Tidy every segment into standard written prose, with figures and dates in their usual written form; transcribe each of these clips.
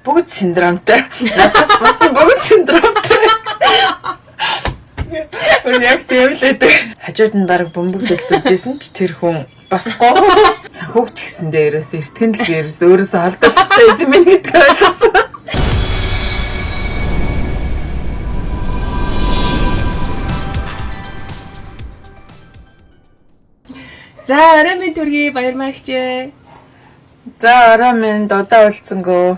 Бүгд синдромтой. Надаас бус нь бүгд синдромтой. Өөр яг тийм л байдаг. Хажууд нь баг бөмбөг дэлбэржсэн ч тэр хүн босхгүй. Санхүүгч гэсэндээ ерөөсөө эртгэн л би ерөөсөө өөрөөсөө холдох хэрэгтэй байсан юм гэдгийг ойлгосон. За, орой минь төргий баярмаа хчээ. За, орой минь дудаа уулзсангүй.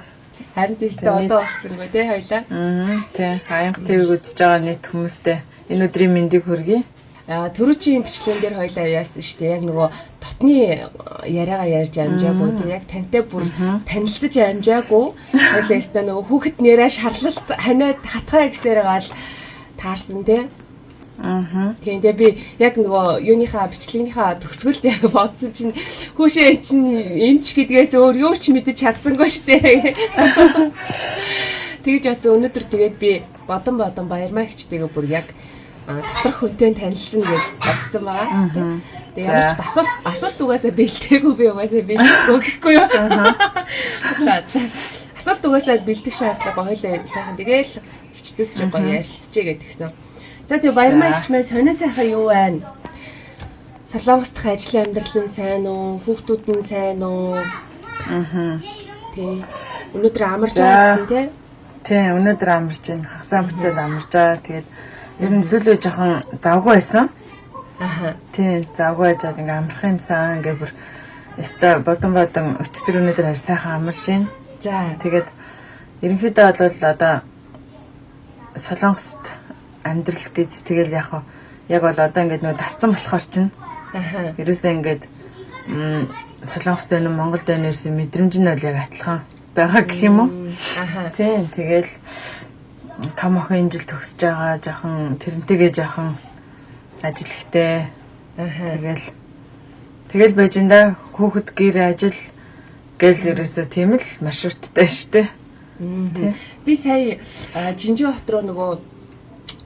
Харин тийштэй одоо уулзсангүй те хоёлаа. Аа, тий. Аянга ТV-г үзэж байгаа нийт хүмүүстээ энэ өдрийн мэндийг хүргэе. Аа, түрүүчийн бичлэгэн дээр хоёлаа яасан шүү дээ. Яг нөгөө дотны яриагаа ярьж амжаагүй тий. Яг тантай бүр танилцаж амжаагүй. Хоёлаа өстө нөгөө хүүхэд нэрээ шарлалт ханиад хатгаа гэсээр гал таарсан тий. Аа. Тийм тэгээ би яг нөгөө юуныхаа бичлэгнийхаа төгсгөлд яг бодсон чинь хүүшээ чинь эмч гэдгээс өөр юу ч мэдэж чадсангүй шүү дээ. Тэгж бодсон өнөөдөр тэгээд би бодон бодон баярмаа хчтэйгээ бүр яг доторх хүнтэй танилцсан гэж бодсон байгаа. Тэгээ ямар ч асуулт угаасаа бэлтээгүй би угаасаа бэлтгэхгүй гэхгүй юу. Асуулт угаасаа бэлтгэх шаардлага хоёлаа сайхан тэгээл хичтээс ч гоё ярилцчихэ гэдгсэн. За тэгээ баярмаа ихчмээ сонин сайхан юу байна? Солонгос дахь ажлын амьдрал нь сайн уу? Хүүхдүүд нь сайн уу? Аа. Тий. Өнөөдөр амарч байгаа гэсэн тий? Тий, өнөөдөр амарч байна. Хасаа буцаад амарч байгаа. Тэгээд ер нь сүүлийн жоохон завгүй байсан. Аха. Тий, завгүй байжгаад ингээ амарх юмсан ингээ бүр өстой бодон бодон өчтөр өнөөдөр харь сайхан амарч байна. За. Тэгээд ерөнхийдөө бол одоо Солонгост амьдрал гэж тэгэл яг яг бол одоо ингээд нөгөө тасцсан болохоор чинь аха ерөөсөө ингээд Солонгост байна уу Монголд байна ерөөсөө мэдрэмж нь бол яг адилхан байгаа гэх юм уу? Аха. Тийм, тэгэл том охин энэ жил төгсөж байгаа, жоохон тэрнтэйгээ жоохон ажил ихтэй. Аха. Тэгэл байж энэ да хүүхэд гэр ажил гэл ерөөсөө тийм л маршруттай штэ. Тийм. Би сая Жинжүү хот руу нөгөө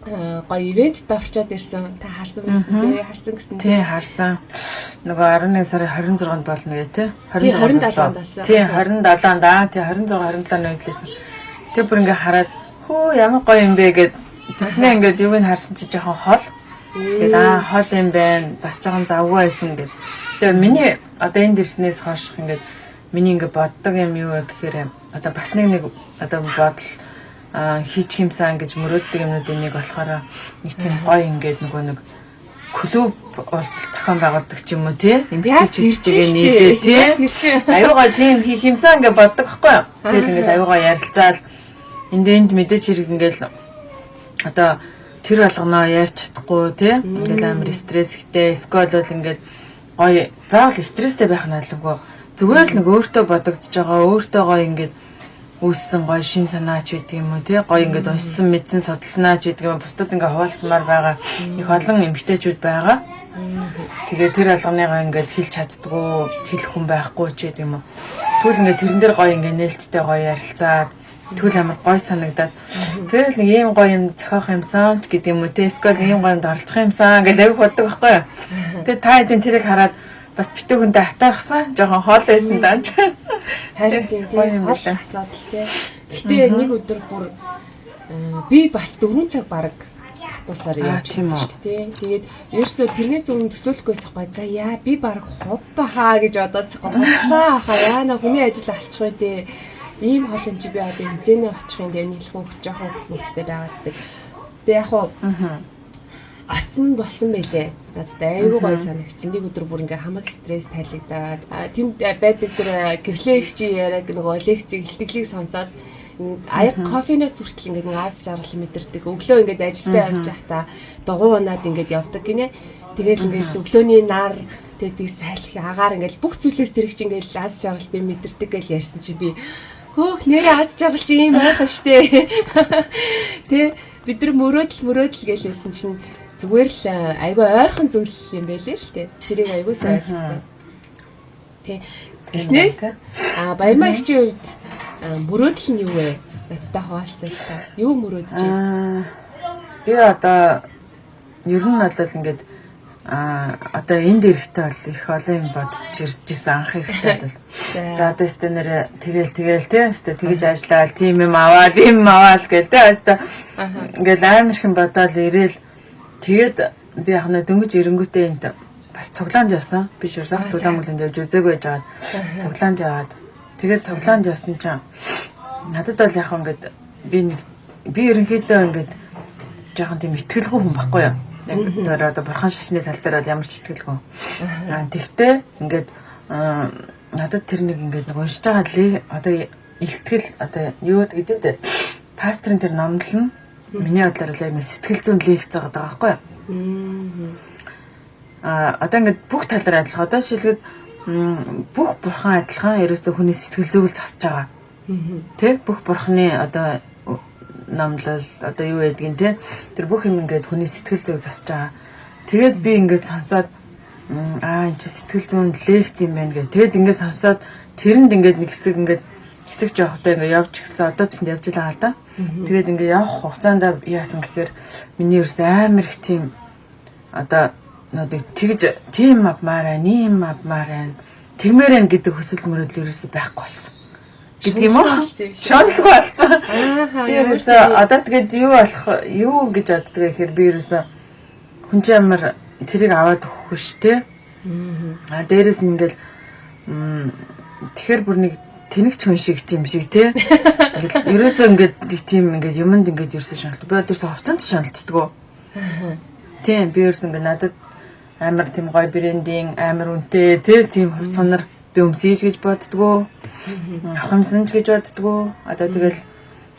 гоё ивентд орчоод ирсэн. Та харсан байсан тий? Харсан гэсэн. Тий, харсан. Нөгөө 11 сарын 26-нд болно гэ тий? 27-нд болсон. Тий, 27-нд аа тий 26 27-нд үйлдэлсэн. Тэг бүр ингээ хараад хөө ямар гоё юм бэ гэд тэгснэ ингээд юуг нь харсан чи жоохон хол. Тэгээд аа хол юм байна. Бас жоохон завгүй байсан гэд. Тэгээ миний одоо энд ирснээс хойш ингээд миний ингээ боддог юм юу вэ гэхээр одоо бас нэг одоо бодол хийчих юмсан гэж мөрөөддөг юмнуудын нэг болохоор нэг тийм гоё ингээд нөгөө нэг клуб уулзалт зохион байгуулдаг ч юм уу тий эмэгтэйчүүдтэйгээ нийлээ тий аюугаа тийм хийх юмсан гэж боддог байхгүй юу. Тэгэл ингээд аюугаа ярилцаал энд мэдээч хэрэг ингээд одоо тэр болгоноо ярьж чадахгүй тий ингээд амар стресс ихтэй эсвэл бол ингээд гоё заавал стресстэй байх нь албагүй зүгээр л нэг өөртөө бодогдож байгаа өөртөө гоё ингээд үүссэн гоё шин санаач байдаг юм уу тий гоё ингээд уншсан мэдсэн судалснаач байдаг юм бусдад ингээд хуваалцмаар байгаа их олон эмэгтэйчүүд байгаа. Тэгээ тэр алганыгаа ингээд хэлж чаддгүй хэлэх хүн байхгүй ч гэдэг юм уу. Тэгвэл ингээд тэрэн дээр гоё ингээд нээлттэй гоё ярилцаад тэгвэл амар гоё санагдаад тэгэл нэг ийм гоё юм зохиох юмсан ч гэдэг юм уу тий эсвэл ийм гоё юмд оролцох юмсан гэж аяг боддог байхгүй юу. Тэгээ та хэдийн тэрийг хараад бас битүүхэндээ атаархсан жоохон хоол байсан даа ч. Харин тийм тийм хол асуудал тий. Гэтэ нэг өдөр бүр би бас 4 цаг бараг хатуусаар явж байсан шүү дээ. Тэгээд ерөөсөө тэрнээс өмнө төсөөлөхгүйс ахгүй. За яа би бараг худаа хаа гэж бодоод худлаа хаа яана хүний ажил алчих вэ дээ. Ийм хол юм чи би одоо хизээнэ очих юм дээ. Нийлэх хүүхд жоохон хүүхдтэй байгаад байдаг. Тэгээ яг хуу оцсон болсон байлээ. Надад айгүй гоё санагдсан. Нэг өдөр бүр ингээ хамаг стресс тайлагдаад тэнд байдаг тэр гэрлээ их чи яриаг нөгөө лекцийг илтгэлийг сонсоод аяг кофенаас хүртэл ингээ нэг аз жаргал мэдэрдэг. Өглөө ингээд ажилдаа явж байхдаа дугуй унаад ингээд явдаг гинэ. Тэгэл ингээд өглөөний нар тэгээд салхи агаар ингээд бүх зүйлээс тэр их чи ингээд аз жаргал би мэдэрдэг гэж ярьсан чи би хөөх нэрээ аз жаргал чи ийм байх штэ. Тэ бид нар мөрөөдөл гэж хэлсэн чинь зүгээр л айгүй ойрхон зүйл юм байлээ л дээ. Тэрийг айгүй сайн ойлгосон. Тэ. Гэснээс баярмаа ихчийн хувьд мөрөөдөл нь юу вэ? Надтай хуваалцъя л та. Юу мөрөөдөж байна? Би одоо ер нь бол ингээд Одоо энд ирэхдээ бол их олон юм бодож ирж исэн анх ирэхдээ бол. За одоо өстө нэрэ тэгэл тий өстө тэгж ажиллаад тийм юм аваад юм аваад гэл тий өстө ингээл амар их юм бодоол ирээл тэгээд би яг нэ дөнгөж ирэнгүүтээ энд бас цуглаанд явсан. Би ч ерөөсөө цуглаан мүлэнд явж үзээгүй байж байгаад цуглаанд яваад тэгээд цуглаанд явсан чинь надад бол яг ингээд би ерөнхийдөө ингээд жоохон тийм итгэлгүй хүн байхгүй юу? Яг тэр одоо бурхан шашны тал дээр бол ямар ч итгэлгүй. Аа тэгтээ ингээд надад тэр нэг ингээд нэг уншиж байгаа л одоо илтгэл одоо юу гэдэг вэ? Пастрын тэр номлол нь миний бодлоор л яг сэтгэл зүйн лекц байгаа байхгүй юу? Аа одоо ингээд бүх талаар адилхан. Одоо жишээлбэл бүх бурхан адилхан ерөөсөө хүний сэтгэл зүйг л засаж байгаа. Тэ бүх бурханы одоо номлол одоо юу байдгийг те тэр бүх юм ингээд хүний сэтгэл зүйг засаж байгаа. Тэгээд би ингээд сонсоод энэ чи сэтгэл зүйн лекц юм байна гэх. Тэгээд ингээд сонсоод тэрэнд ингээд нэг хэсэг ингээд хэсэг жоохтой ингээд явж гисэн. Одоо ч явж байгаа л да. Тэгээд ингээд явах хугацаанд яасан гэхээр миний ерөөс амар их тийм одоо нэг тэгж тийм авмаар байна, ийм авмаар байна, тэгмээр байна гэдэг хүсэл мөрөөдөл ерөөсөө байхгүй болсон гэдэг юм уу? Шоналгүй болсон. Би ерөөсөө одоо тэгээд юу болох юу гэж боддог гэхээр би ерөөсөө хүн чинь амар тэрийг аваад өгөхгүй ш тэ. Аа дээрэс нь ингээл тэгэхээр бүр нэг тэнэгч хүн шиг юм шиг тэ. Ингээл ерөөсөө ингээд тийм ингээд юмд ингээд ерөөсөө шоналт. Би ерөөсөө хувцанд шонолтдгоо. Тийм би ерөөсөө ингээд надад амар тийм гоё брендинг, амар үнэтэй тэ тийм хувцсанаар би өмсөж гэж боддгоо. Авах юмсан ч гэж боддгоо. Одоо тэгэл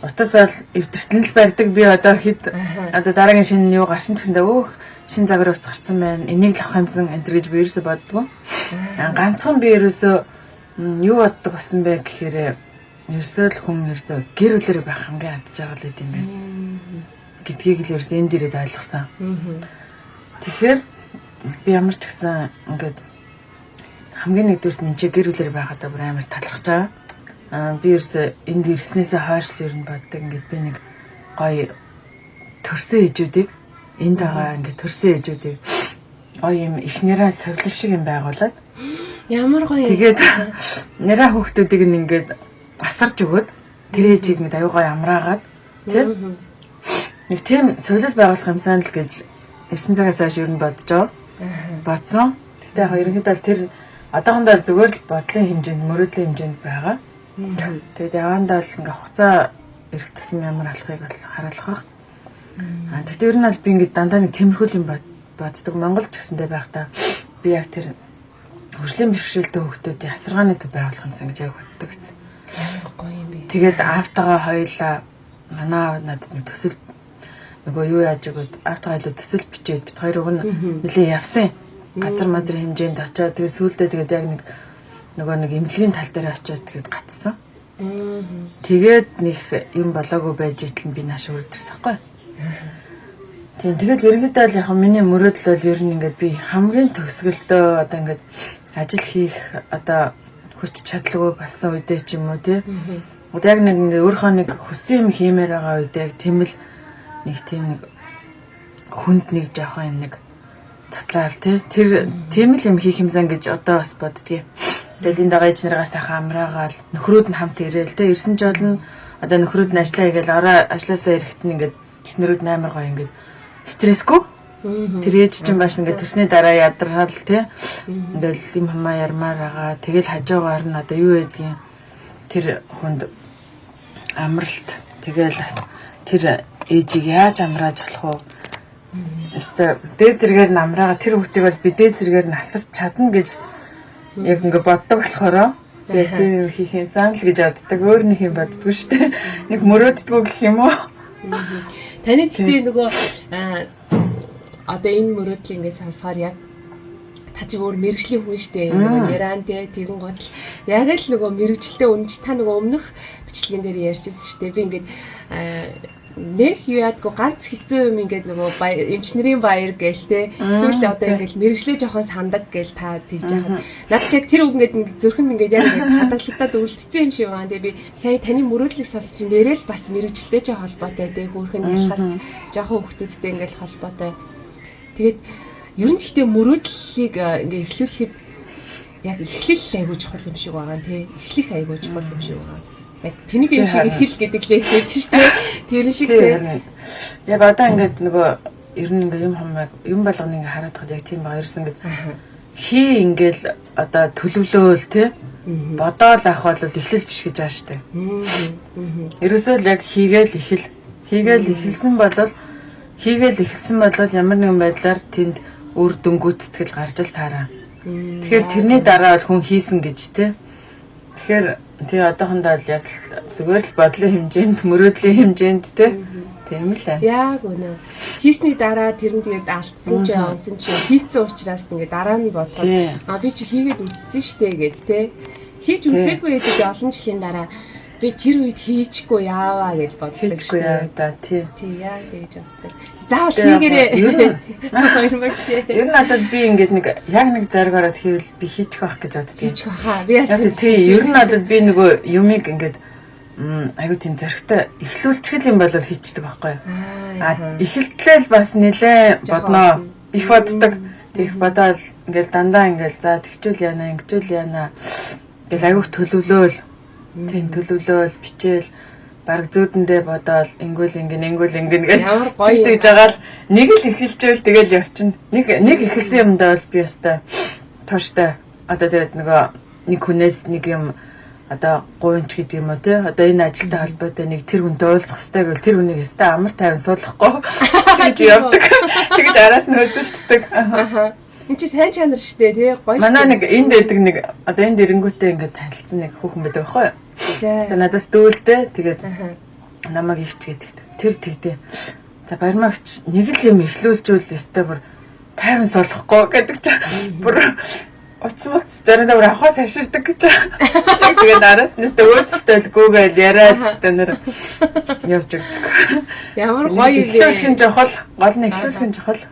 утас бол эвдэртэн л барьдаг. Би одоо хэд одоо дараагийн шинэ юу гарсан ч гэсэндээ өөх шинэ загвар утас гарсан байна. Энийг л авах юмсан энэ төр гэж би ерөөсөө боддгоо. Ганцхан би ерөөсөө юу боддог болсон бэ гэхээр ерөөсөө л хүн ерөөсөө гэр бүлэрээ байх хамгийн алж байгаа л гэдэм байх гэдгийг л ерөөсөө энд ирээд ойлгосон. Тэгэхээр би ямар ч гэсэн ингээд хамгийн нэгдүгüрт нь чи гэр бүлээр байхадаа бүр амар талархаж байгаа. Аа би ерөөсөө энд ирснээсээ хойш л ер нь боддог ингээд би нэг гоё төрсөн ээжүүдийг энд байгаа ингээд төрсөн ээжүүдийг гоё юм эхнэрээ совилол шиг юм байгуулад ямар гоё. Тэгээд нэрээ хүүхдүүдийг нь ингээд асарч өгөөд тэр ээжийг ингээд аюу гоё амраагаад тий нэг тийм совилол байгуулах юмсан л гэж ирсэн цагаас хойш ер нь бодож байгаа. Бодсон. Гэхдээ яг ерөнхийдөө тэр одоохондоо зүгээр л бодлын хэмжээнд, мөрөөдлийн хэмжээнд байгаа. Тэгээд явандаа л ингээ хугацаа ирэх тусам ямар болохыг бол харуулах байх. Аа тэгтээ ер нь бол би ингээ дандаа нэг тиймэрхүү юм боддог. Монгол ч гэсэндээ байхдаа би яг тэр хөгжлийн бэрхшээлтэй хүүхдүүдийн асаргааны төв байгуулах юмсан гэж яг боддог гэсэн. Ямар гоё юм бэ. Тэгээд аавтайгаа хоёулаа манай аав надад нэг төсөл нөгөө юу яаж өгөөд аавтайгаа хоёулаа төсөл бичээд бит хоёр өгнө нэлээ явсан. Газар мазар хэмжээнд очиод тэгээд сүүлдээ тэгээд яг нэг нөгөө нэг эмнэлгийн тал дээр очиод тэгээд гацсан. Тэгээд нэг юм болоогүй байж итл би нааш өрдөрсөн байхгүй. Тийм тэгээд ерөнхийдөө л яг миний мөрөөдөл бол ер нь ингээд би хамгийн төгсгөлдөө одоо ингээд ажил хийх одоо хүч чадалгүй болсон үедээ ч юм уу тий. Одоо яг нэг ингээд өөрийнхөө нэг хүссэн юм хиймээр байгаа үедээ яг тийм л нэг тийм нэг хүнд нэг жоохон юм нэг туслаал тий. Тэр тийм л юм хийх юмсан гэж одоо бас боддгийг. Тэгэл энэ дагаа ээж нараа сайхан амраагаал нөхрүүд нь хамт ирээл тий. Ирсэн ч болно одоо нөхрүүд нь ажиллаа хийгээл орой ажилласаа ирэхэд нь ингээд эхнэрүүд нь амар гоё ингээд стрессгүй. Тэр ээж чинь бааш ингээд төрсний дараа ядархал тий. Ингээл юм хамаа ярмаар байгаа. Тэгэл хажуугаар нь одоо юу байдгийг тэр хүнд амралт тэгэл тэр ээжийг яаж амрааж болох вэ? Өстө дээд зэрэгээр нь амраага тэр хүүхдийг бол би дээд зэрэгээр нь асарч чадна гэж яг ингээ боддог болохоро би тийм юм хийх юмсан л гэж боддог. Өөр нэг юм боддгоо шүү дээ. Нэг мөрөөддгөө гэх юм уу? Таны гэхдээ нөгөө одоо энэ мөрөөдөл ингээ сонсохоор яг та чи өөр мэрэгжлийн хүн шүү дээ. Нөгөө нэран те тэгэн гот яг л нөгөө мэрэгжилтэй үнч та нөгөө өмнөх бичлэгэн дээр ярьжсэн шүү дээ. Би ингээд нэх юу яадгүй ганц хэцүү юм ингээд нөгөө эмчнэрийн баяр гээл те. Эсвэл одоо ингээд мэрэгжлээ жоохон сандаг гээл та тэгж яхад. Надад яг тэр үг ингээд зүрхэнд ингээд яг ингээд хадгалагдаад үлдсэн юм шиг байна. Тэгээ би сая таны мөрөөдлийг сонсож чинь нэрэл бас мэрэгжилтэй ч холбоотой те. Хөөхөн ялхаас жоохон хүүхдүүдтэй ингээд холбоотой. Тэгээд Ер нь гэхдээ мөрөөдлийг ингээ эхлүүлэхэд яг эхлэл айгүй чухал юм шиг байгаа тий. Эхлэх айгүй чухал юм шиг байгаа. Яг тэнийг юм шиг эхэл гэдэг лээ тийм шүү дээ. Тэр шиг тий. Яг одоо ингээд нөгөө ер нь ингээ юм хамаг юм болгоно ингээ хараад хад яг тийм байгаа. Ерөөс ингээд хий ингээл одоо төлөвлөөл тий. Бодоол авах бол эхлэл биш гэж байгаа штэ. Ерөөсөө л яг хийгээл эхэл. Хийгээл эхэлсэн бол хийгээл эхэлсэн бол ямар нэгэн байдлаар тэнд үр дүн гүйцэтгэл гарч л таараа. Тэгэхээр тэрний дараа бол хүн хийсэн гэж тий. Тэгэхээр тий одоохондоо л яг зүгээр л бодлын хэмжээнд, мөрөөдлийн хэмжээнд тий. Тийм л ээ. Яг үнэ. Хийсний дараа тэр нь тэгээд алдсан ч онсон ч хийцэн учраас ингээд дараа нь бодоход а би чи хийгээд үзсэн штэ гэд тий. Хийж үзээгүй гэдэг олон жилийн дараа би тэр үед хийчихгүй яаваа гэж боддог. Хийчихгүй яав да тий. Тий яа тэгж боддог. Заавал хийгээрээ. Хоёр багш. Ер нь надад би ингээд нэг яг нэг зориг ороод хийвэл би хийчих байх гэж боддог. Хийчих байхаа. Би яа тий ер нь надад би нөгөө юмыг ингээд айгуу тийм зоригтой эхлүүлчихэл юм бол хийчдэг байхгүй юу. А эхэлтлээ л бас нилээ бодноо. Их боддог. Тэг их бодоол ингээл дандаа ингээл за тэгчүүл яана, ингэчүүл яана гэл айгуух төлөвлөөл. Тийм төлөвлөөл, бичээл баг зүүдэндээ бодоол ингүүл ингэн ингүүл ингэн гэл ямар гоё тэгж жагаал нэг л эхэлжээл тэгэл явчихна. Нэг нэг эхэлсэн юмдаа бол би өстой тууштай. Одоо тэгээд нөгөө нэг хүнээс нэг юм одоо гуйнч гэдэг юм уу те одоо энэ ажилтай холбоотой нэг тэр хүнтэй уулзах хэрэгтэй гэвэл тэр хүнийг өстой амар тайван суулгахгүй тэгж явдаг. Тэгж араас нь үзэлддэг. Аха. Энд чи сайн чанар штэ тий гоё штэ. Манай нэг энд байдаг нэг одоо энд эренгүүтээ ингээд танилцсан нэг хүүхэн байдаг байхгүй юу? За. Тэгээ надаас дүүлдэ тэгээд намайг ихч гэдэг. Тэр тэгдэ. За Баярмагч нэг л юм эхлүүлжүүл өстой бүр тайван суулгахгүй гэдэг чи бүр уц муц заримдаа бүр авахаас хаширдаг гэж. Тэгээд араас нь өстой өөцөлтөлгүй гээл яриад өстой нэр явж өгдөг. Ямар гоё юм бэ. Эхлүүлэх нь чухал, гол нь эхлүүлэх нь чухал.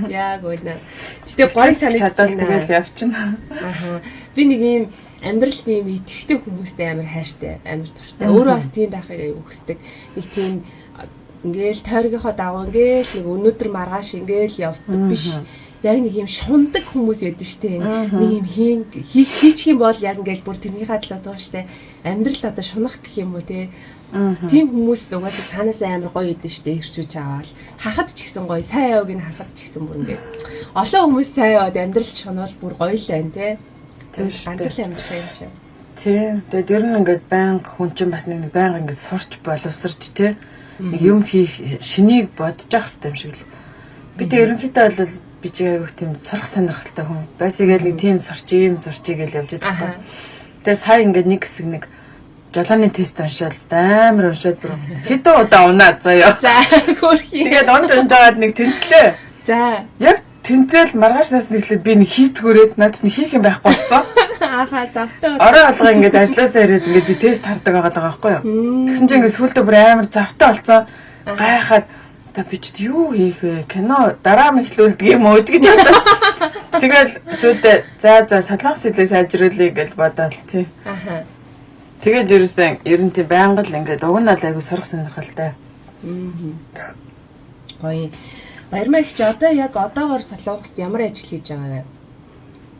Яг үнэ. Гэтэ гоё санагдаж тэгэл явчихна. Аха. Би нэг ийм амьдралд ийм идэвхтэй хүмүүстэй амар хайртай, амар дуртай. Өөрөө бас тийм байхыг аягүй хүсдэг. Нэг тийм ингээл тойргийнхоо дагуу ингээл нэг өнөөдөр маргааш ингээл явдаг биш. Яг нэг ийм шундаг хүмүүс яд штэ. Нэг ийм хийчих юм бол яг ингээл бүр тэрнийхээ төлөө тууштай. Амьдралд одоо шунах гэх юм уу те. Тийм хүмүүс угаасаа цаанаас амар гоё идэв штэ ирчүүч аваал. Харахад ч гэсэн гоё, сайн яваг нь харахад ч гэсэн бүр ингээд олон хүмүүс сайн яваад амьдрал шунвал бүр гоё л байна те. Ганц л амжих юм чи. Тий. Тэгээд ер нь ингээд байнга хүн чинь бас нэг байнга ингээд сурч боловсарч те. Нэг юм хийх шинийг бодож явах хэрэгтэй юм шиг л. Би тэг ерөнхийдөө бол би чи айгүйх тийм сурах сонирхолтой хүн. Байсагээл нэг тийм сурч юм сурчий гэж явж байгаа. Тэгээд сая ингээд нэг хэсэг нэг жолооны тест уншаал амар уншаад бүр хэдэн удаа унаа заяа. За хөөрхий. Тэгээд унж унжгаад нэг тэнцлээ. За. Яг тэнцэл маргааш нас нэглээд би нэг хийцгүүрээд надад нэг хийх юм байхгүй болсон. Ахаа завтай. Орой алга ингээд ажилласаа ирээд ингээд би тест хардаг байгаа даа байхгүй юу. Тэгсэн чинь ингээд сүултээ бүр амар завтай болсон. Гайхаад за би ч юу хийх вэ? Кино дараа нь эхлүүлдэг юм уу гэж бодлоо. Тэгэл сүултээ за за солонгос хэлээ сайжруулъя гэж бодоол тий. Ахаа. Тэгээд ерөөсөн ер нь тийм байнга л ингээд уг нь л айгу сурах сонирхолтой. Гоё. Баярмаа их чи одоо яг одоогоор Солонгост ямар ажил хийж байгаа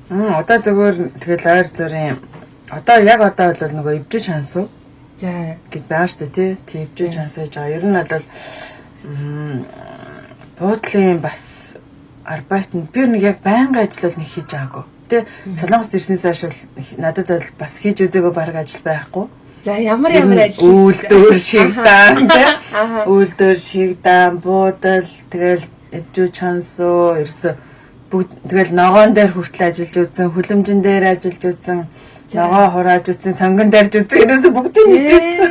вэ? Одоо зөвхөн тэгэл ойр зүрийн одоо яг одоо бол нөгөө эвжиж чансуу. За гэд байгаа шүү дээ тий. Эвжиж чансуу гэж байгаа. Ер нь бол буудлын бас арбайтанд би нэг яг байнга ажил бол нэг хийж байгаагүй. Тэ Солонгост ирсэнээс хойш надад бол бас хийж үзээгүй баг ажил байхгүй. За ямар ямар ажил үйлдвэр шигдаан тэ үйлдвэр шигдаан буудал тэгэл эвжүү чансуу ерөөсө бүгд тэгэл ногоон дээр хүртэл ажиллаж үзсэн, хүлэмжин дээр ажиллаж үзсэн, ногоо хурааж үзсэн, сонгон дээрж үзсэн, ерөөсө бүгдийг хийж үзсэн.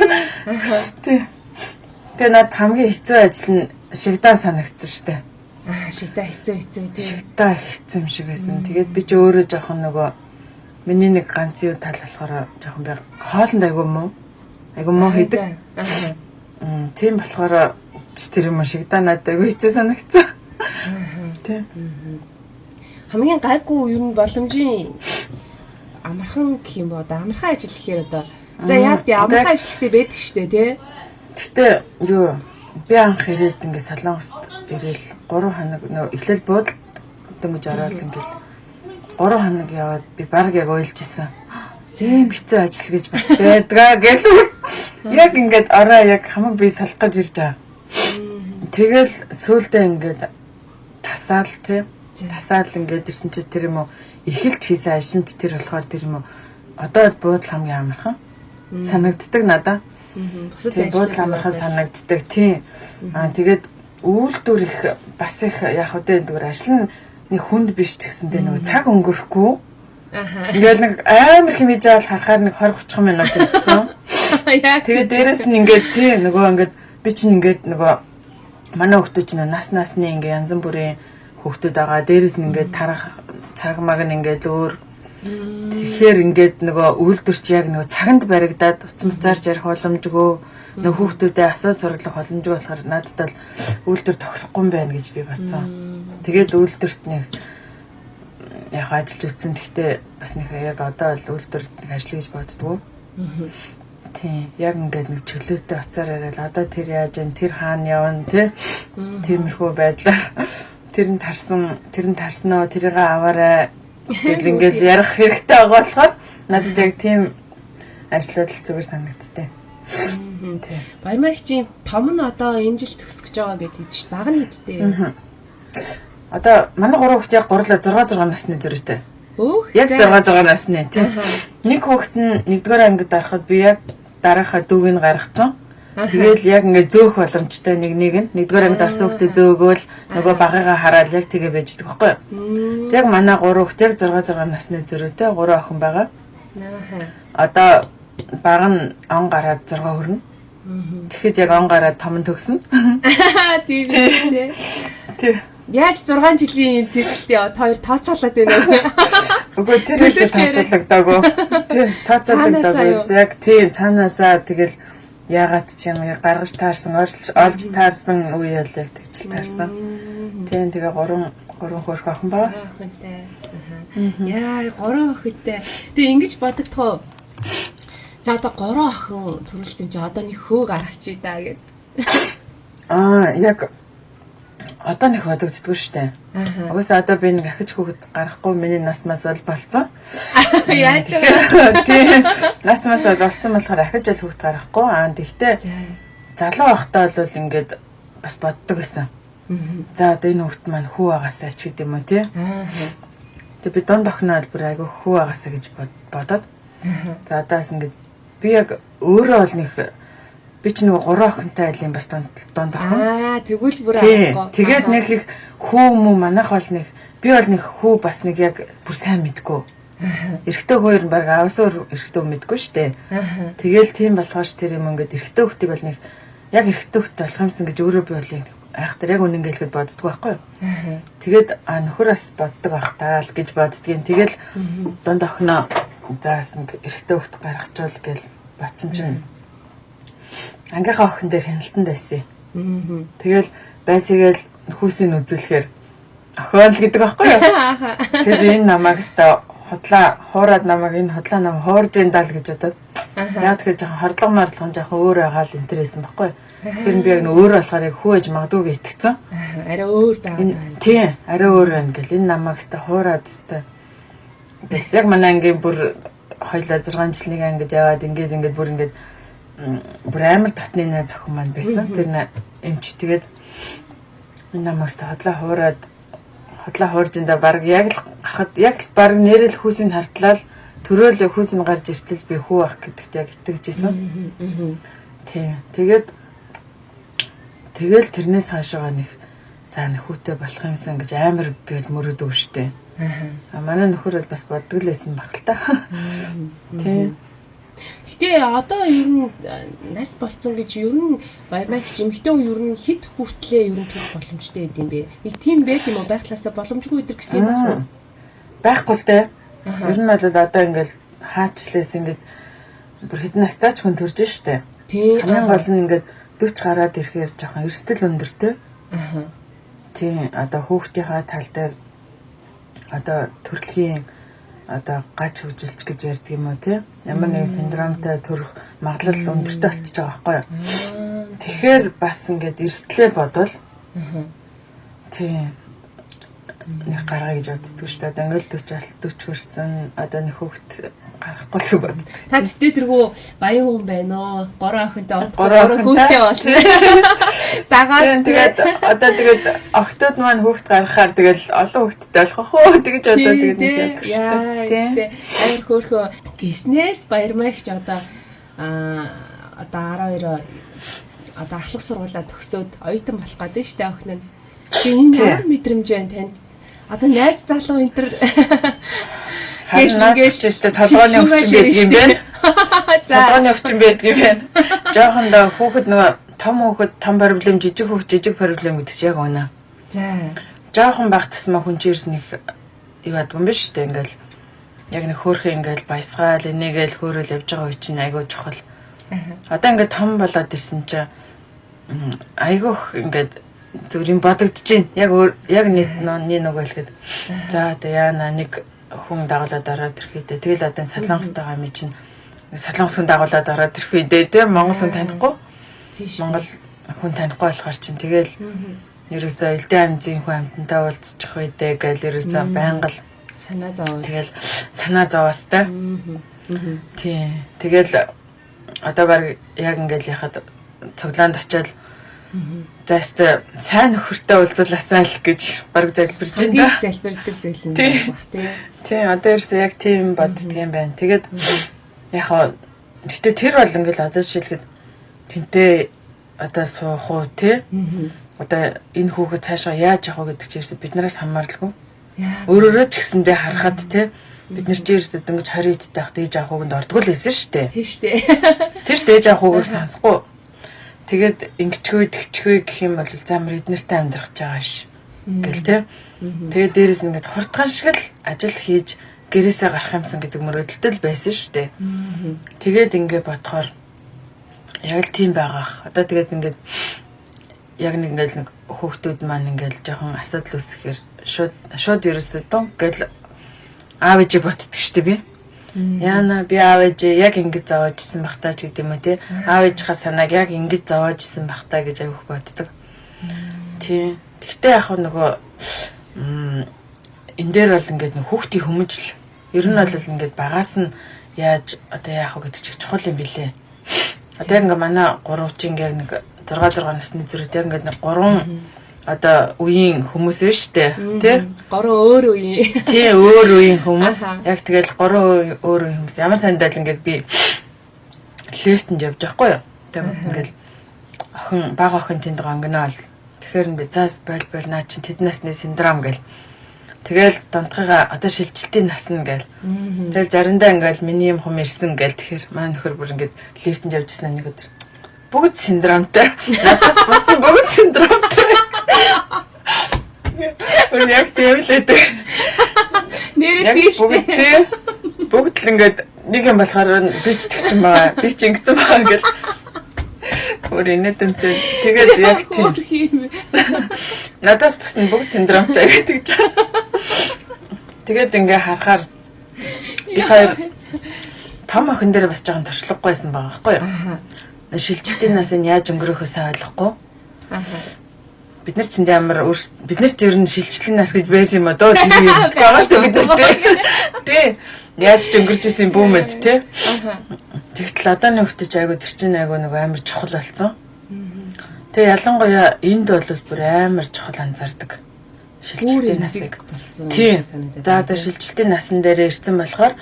Тэ. Тэгээ надад хамгийн хэцүү ажил нь шигдаан санагдсан штэ. Аа шигдаа хэцүү хэцүү тий. Шигдаа хэцүү юм шиг байсан. Тэгээд би ч өөрөө жоохон нөгөө миний нэг ганц юу тал болохоор жоохон би хоолнд айгу муу. Айгу муу хийдэг. Аа. Тийм болохоор тэр юм шигдаа надад айгу хэцүү санагдсан. Тий. Хамгийн гайгүй юу нь боломжийн амархан гэх юм боо да. Амархан ажил гэхээр одоо за яа тий амархан ажил гэдэг байдаг штэ тий. Гэтэ юу би анх ирээд ингээд Солонгост ирээл 3 хоног нөө эхлэл буудалд Дөнгөж ороод ингээл 3 хоног яваад би баг яг уйлж исэн. Зэм хэцүү ажил гэж бас байдгаа гэл. Яг ингээд ороо яг хамаг би салах гэж ирж байгаа. Тэгэл сүүлдээ ингээд тасаал тий. Тасаал ингээд ирсэн чи тэр юм уу эхэлж хийсэн ажил нь тэр болохоор тэр юм уу одоо буудал хамгийн амархан санагддаг надаа. Бусад ажил амархан санагддаг тий. Аа тэгээд үйлдвэр их бас их яг үдэ зүгээр ажил нь нэг хүнд биш ч гэсэндээ нөгөө цаг өнгөрөхгүй. Ингээл нэг амар хэмээж авал харахаар нэг 20 30 минут явцсан. Тэгээд дээрэс нь ингээд тий нөгөө ингээд би чинь ингээд нөгөө манай хүүхдүүд чинь нас насны ингээд янз бүрийн хүүхдүүд байгаа. Дээрэс нь ингээд тарах цаг маг нь ингээд өөр. Тэгэхээр ингээд нөгөө үйлдвэрч яг нөгөө цаганд баригдаад уц муцаарч ярих боломжгүй, нөгөө хүүхдүүдэд асуу сурлах боломжгүй болохоор надад бол үйлдвэр тохирохгүй юм байна гэж би бодсон. Тэгээд үйлдвэрт нэг яг ажиллаж үзсэн. Гэхдээ бас нэг яг одоо бол үйлдвэрт нэг ажиллая гэж боддгоо. Тийм. Яг ингээд нэг чөлөөтэй уцаар яриад одоо тэр яаж вэ? Тэр хаана явна тий? Тиймэрхүү байдлаар тэр нь тарсан, тэр нь тарсан уу, тэрийг аваарай гэл ингээд ярих хэрэгтэй байгаа болохоор надад яг тийм ажлууд л зүгээр санагдтыг. Тий. Баярмаа хичийн том нь одоо энэ жил төгсөх гэж байгаа гэдэг чинь бага нь хэдтэй. Одоо манай гурван хүүхд яг 3 6 6 насны зөрүүтэй. Яг 6 6 насны тий. Нэг хүүхэд нь 1-р ангид ороход би яг дараахаа дүүг нь гаргацсан. Тэгэл яг ингээд зөөх боломжтой нэг нэг нь 1-р ангид орсон хүүхдээ зөөгөөл нөгөө багыгаа хараад яг тэгээ байждаг байхгүй юу. Яг манай гурван хүүхд яг 6 6 насны зөрүүтэй гурван охин байгаа. Одоо баг нь он гараад 6 хүрнэ. Тэгэхэд яг он гараад том нь төгснө. Тийм үү. Тий. Яаж 6 жилийн цэцэлтэй хоёр тооцоолоод байна вэ? Үгүй тэр ихтэй тооцоологдоогүй. Тий, тооцоологдоогүй. Яг тийм цаанаасаа тэгэл яагаад ч юм гаргаж таарсан, олж таарсан үе бол яг тэгж таарсан. Тийм тэгээ гурван хөөрхөн охин байгаа. Охинтой. Яа, гурван охинтой. Тэгээ ингэж бодогдох уу? За одоо гурван охин төрүүлсэн чи одоо нэг хөө гаргачих даа гэд. Аа, яг одоо нэг бодогддгоо штэ. Угсаа одоо би нэг ахиж хүүхэд гаргахгүй миний нас мас бол болцсон. Яаж вэ? Тийм. Нас мас бол болцсон болохоор ахиж л хүүхэд гаргахгүй. Аа тэгтээ залуу байхдаа бол ингээд бас боддог гэсэн. За одоо энэ хүүхэд маань хүү агаасаа ч гэдэм үү тий. Тэг би дунд охиноо бол бүр айгүй хүү агаасаа гэж бодоод. За одоос ингээд би яг өөрөө бол нэг би ч нэг гурван охинтой айлын бас дунд охин. Аа тэгвэл бүр аагүй. Тэгээд нэг их хүү мүү манайх бол нэг би бол нэг хүү бас нэг яг бүр сайн мэдгүй. Эрэгтэй хоёр нь баг аавсаа эрэгтэй мэдгүй штэ. Тэгэл тийм болохоор тэр юм ингээд эрэгтэй хүүхдийг бол нэг яг эрэгтэй хүүхд болох юмсан гэж өөрөө би бол яг айхтар яг үнэн гэлэхэд боддог байхгүй юу. Тэгээд нөхөр бас боддог бах таа л гэж боддгийн. Тэгэл дунд охиноо заас нэг эрэгтэй хүүхд гаргачвал гэл бодсон чинь ангийнхаа охин дээр хяналтанд байсан. Тэгэл байсгээл хүүсийг үзүүлэхээр охиол гэдэг байхгүй юу? Тэр энэ намайг өстой худлаа хуураад намайг энэ худлаа нам хуурж ин даа л гэж бодоод. Яг тэгэхээр жоохон хордлого морлого жоохон өөр байгаа л интерес байсан байхгүй юу? Тэгэхээр би яг нөө өөр болохоор яг хүү ээж магадгүй гэж итгэцэн. Арай өөр байгаа. Тийм, арай өөр байна гэл энэ намайг өстой хуураад өстой. Гэл яг манай ангийн бүр хоёлаа 6 жил нэг ангид яваад ингээд ингээд бүр ингээд бүр амар дотны найз охин маань байсан. Тэр эмч тэгээд энэ намайг хотлоо хуураад хотлоо хуурж энэ баг яг л гарахад яг л баг нэрэл хүүсийг хартлаа л төрөөл хүүс нь гарч иртэл би хүү ах гэдэгт яг итгэж исэн. Тийм. Тэгээд тэгэл тэрнээс хойшоо нэг за нэг хүүтэй болох юмсан гэж амар би бол мөрөдөг штэ. Аа манай нөхөр бол бас боддог л байсан баг л та. Тийм. Гэтэ одоо ер нь нас болцсон гэж ер нь баярмаа их эмэгтэй хүн ер нь хэд хүртлээ ер нь төрөх боломжтой байд юм бэ? Нэг тийм байт юм уу? Байхлаасаа боломжгүй өдр гэсэн юм байх уу? Байхгүй л дээ. Ер нь бол одоо ингээл хаачлээс ингээд бүр хэдэн настай ч хүн төрж штэ. Тийм. Хамгийн гол нь ингээд 40 гараад ирэхээр жоохон эрсдэл өндөртэй. Тийм. Одоо хүүхдийнхаа тал дээр одоо төрөлхийн одоо гач хөгжилч гэж ярьдаг юм уу тий? Ямар нэгэн синдромтой төрөх магадлал өндөртэй болчихж байгаа байхгүй юу? Тэгэхээр бас ингээд эрсдлээ бодвол тийм. нэг гаргая гэж боддгоо шүү дээ. Одоо ингээл 40 хүрсэн одоо нэг хүүхэд гаргахгүй л боддог. Та тэгтээ тэргүү баян хүн байна уу? 3 охинтой 3 хүүхэдтэй болно. Дагаад тэгээд одоо тэгээд охтууд маань хүүхэд гаргахаар тэгэл олон хүүхэдтэй болох уу тэгэж одоо тэгээд нэг яддаг шүү дээ. Тийм. Амар хөөрхөө гиснээс баярмаа их ч одоо одоо 12 одоо ахлах сургуулаа төгсөөд оюутан болох гэдэг шүү дээ охин нь. Тэгээ энэ ямар мэдрэмж байна танд? Одоо найз залуу энэ төр харин ингээд ч өстэй толгойн өвчин байдаг юм байна. За толгойн өвчин байдаг юм байна. Жоохондоо хүүхэд нөгөө том хүүхэд том проблем, жижиг хүүхэд жижиг проблем гэдэг чинь яг үнэ. За. Жоохон байх тусмаа хүн чинь ерөөс нэг юу яддаг юм биш үү? Ингээл яг нэг хөөрхөн ингээл баясгаал энийгээл хөөрөөл явж байгаа үе чинь айгүй чухал. Одоо ингээд том болоод ирсэн чинь айгүйх ингээд зүгээр юм бодогдож байна. Яг яг нийт нэг нөгөө хэлэхэд за одоо яана нэг хүн дагуулад ороод ирэх үү. Тэгэл одоо солонгостойгоо ми чинь солонгос хүн дагуулад ороод ирэх үү дээ тийм Монгол хүн танихгүй. Монгол хүн танихгүй болохоор чинь тэгэл ерөөсөө элдэн амзын хүн амтантай уулзчих үү дээ гэл ерөөсөө байнга л санаа зовоо. Тэгэл санаа зовоостай. Тийм. Тэгэл одоо баг яг ингээл яхад цуглаанд очиод за өстой сайн нөхөртэй уулзуулаасаа л гэж баг залбирж байна да. Залбирдаг зүйл юм байх тий. Тийм одоо ерөөсөө яг тийм боддөг юм байна. Тэгээд яг хаа гэтээ тэр бол ингээл одоо жишээлхэд тэнтэй одоо суух уу тий. Одоо энэ хүүхэд цаашаа яаж явах уу гэдэг чинь ерөөсөө биднээс хамааралгүй. Өөрөөрөө ч гэсэндээ харахад тий бид нар чи ерөөсөө дөнгөж 20 эдтэй байхдаа ээж авах үгэнд ордгоо л байсан шүү дээ. Тийм шүү дээ. Тэр шүү дээ ээж авах үгийг сонсохгүй. Тэгээд ингэчгүй тэгчгүй гэх юм бол замар эднэртэй амьдрах гэж байгаа ш. Гэл те. Тэгээд дээрэс нь ингээд хурдхан шиг л ажил хийж гэрээсээ гарах юмсан гэдэг мөрөөдөлтэй л байсан шүү дээ. Тэгээд ингээд бодохоор яг л тийм байгаах. Одоо тэгээд ингээд яг нэг ингээд нэг хүүхдүүд маань ингээд жоохон асуудал үүсгэхээр шууд ерөөсөө дунк гэл аав ээжээ ботдөг шүү дээ би. Яна би аав ээжээ яг ингэж зовоож исэн бах таа ч гэдэг юм уу те. Аав ээжийнхаа санааг яг ингэж зовоож исэн бах таа гэж айгүйх боддог. Тийм. Тэгтээ яг нөгөө энэ дээр бол ингээд нэг хүүхдийн хүмүүжил ер нь бол ингээд багаас нь яаж одоо яах вэ гэдэг чинь чухал юм билээ. Одоо ингээд манай гурвчин ингээд нэг 6 насны зэрэг яг ингээд нэг гурван одоо үеийн хүмүүс биш үү тий? Гурван өөр үеийн. Тий, өөр үеийн хүмүүс. Яг тэгэл гурван өөр үеийн хүмүүс. Ямар сандал ингээд би лифтэнд явж байхгүй юу? Тэг ингээд охин бага охин тэнд гонгоно л. Тэгэхээр нь би заас бойл бойл наа чин тэд насны синдром гэл. Тэгэл донтохыгаа одоо шилжилтийн насна гэл. Тэгэл заримдаа ингээд миний юм хум ирсэн гэл. Тэгэхээр маань нөхөр бүр ингээд лифтэнд явж ирсэн нэг өдөр бүгд синдромтой. Надаас бус нь бүгд синдромтой. Бүр яг тийм л байдаг. Нэрээ тийш дээ. Бүгд л ингээд нэг юм болохоор би ч тэгсэн байгаа. Би ч ингэсэн байгаа гэл. Өөр инээдэнтэй. Тэгээд яг тийм. Надаас бус нь бүгд синдромтой гэдэг чинь. Тэгээд ингээ харахаар би хоёр том охин дээр бас жоохон туршлагагүйсэн байгаа байхгүй юу? Шилжилтийн насыг яаж өнгөрөөхөө сайн ойлгохгүй. Бид нар цэндээ амар бид нарт ер нь шилжилтийн нас гэж байсан юм а дөө тэр юм мэдгүй байгаа шүү дээ бид нар тий. Яаж ч өнгөрч исэн бүү мэд тий. Тэгтэл одооны хүүхдээ ч айгу тэр чинь айгу нэг амар чухал болсон. Тэгээ ялангуяа энд бол бүр амар чухал анзаардаг. Шилжилтийн насыг. Тийм. За одоо шилжилтийн насан дээр ирсэн болохоор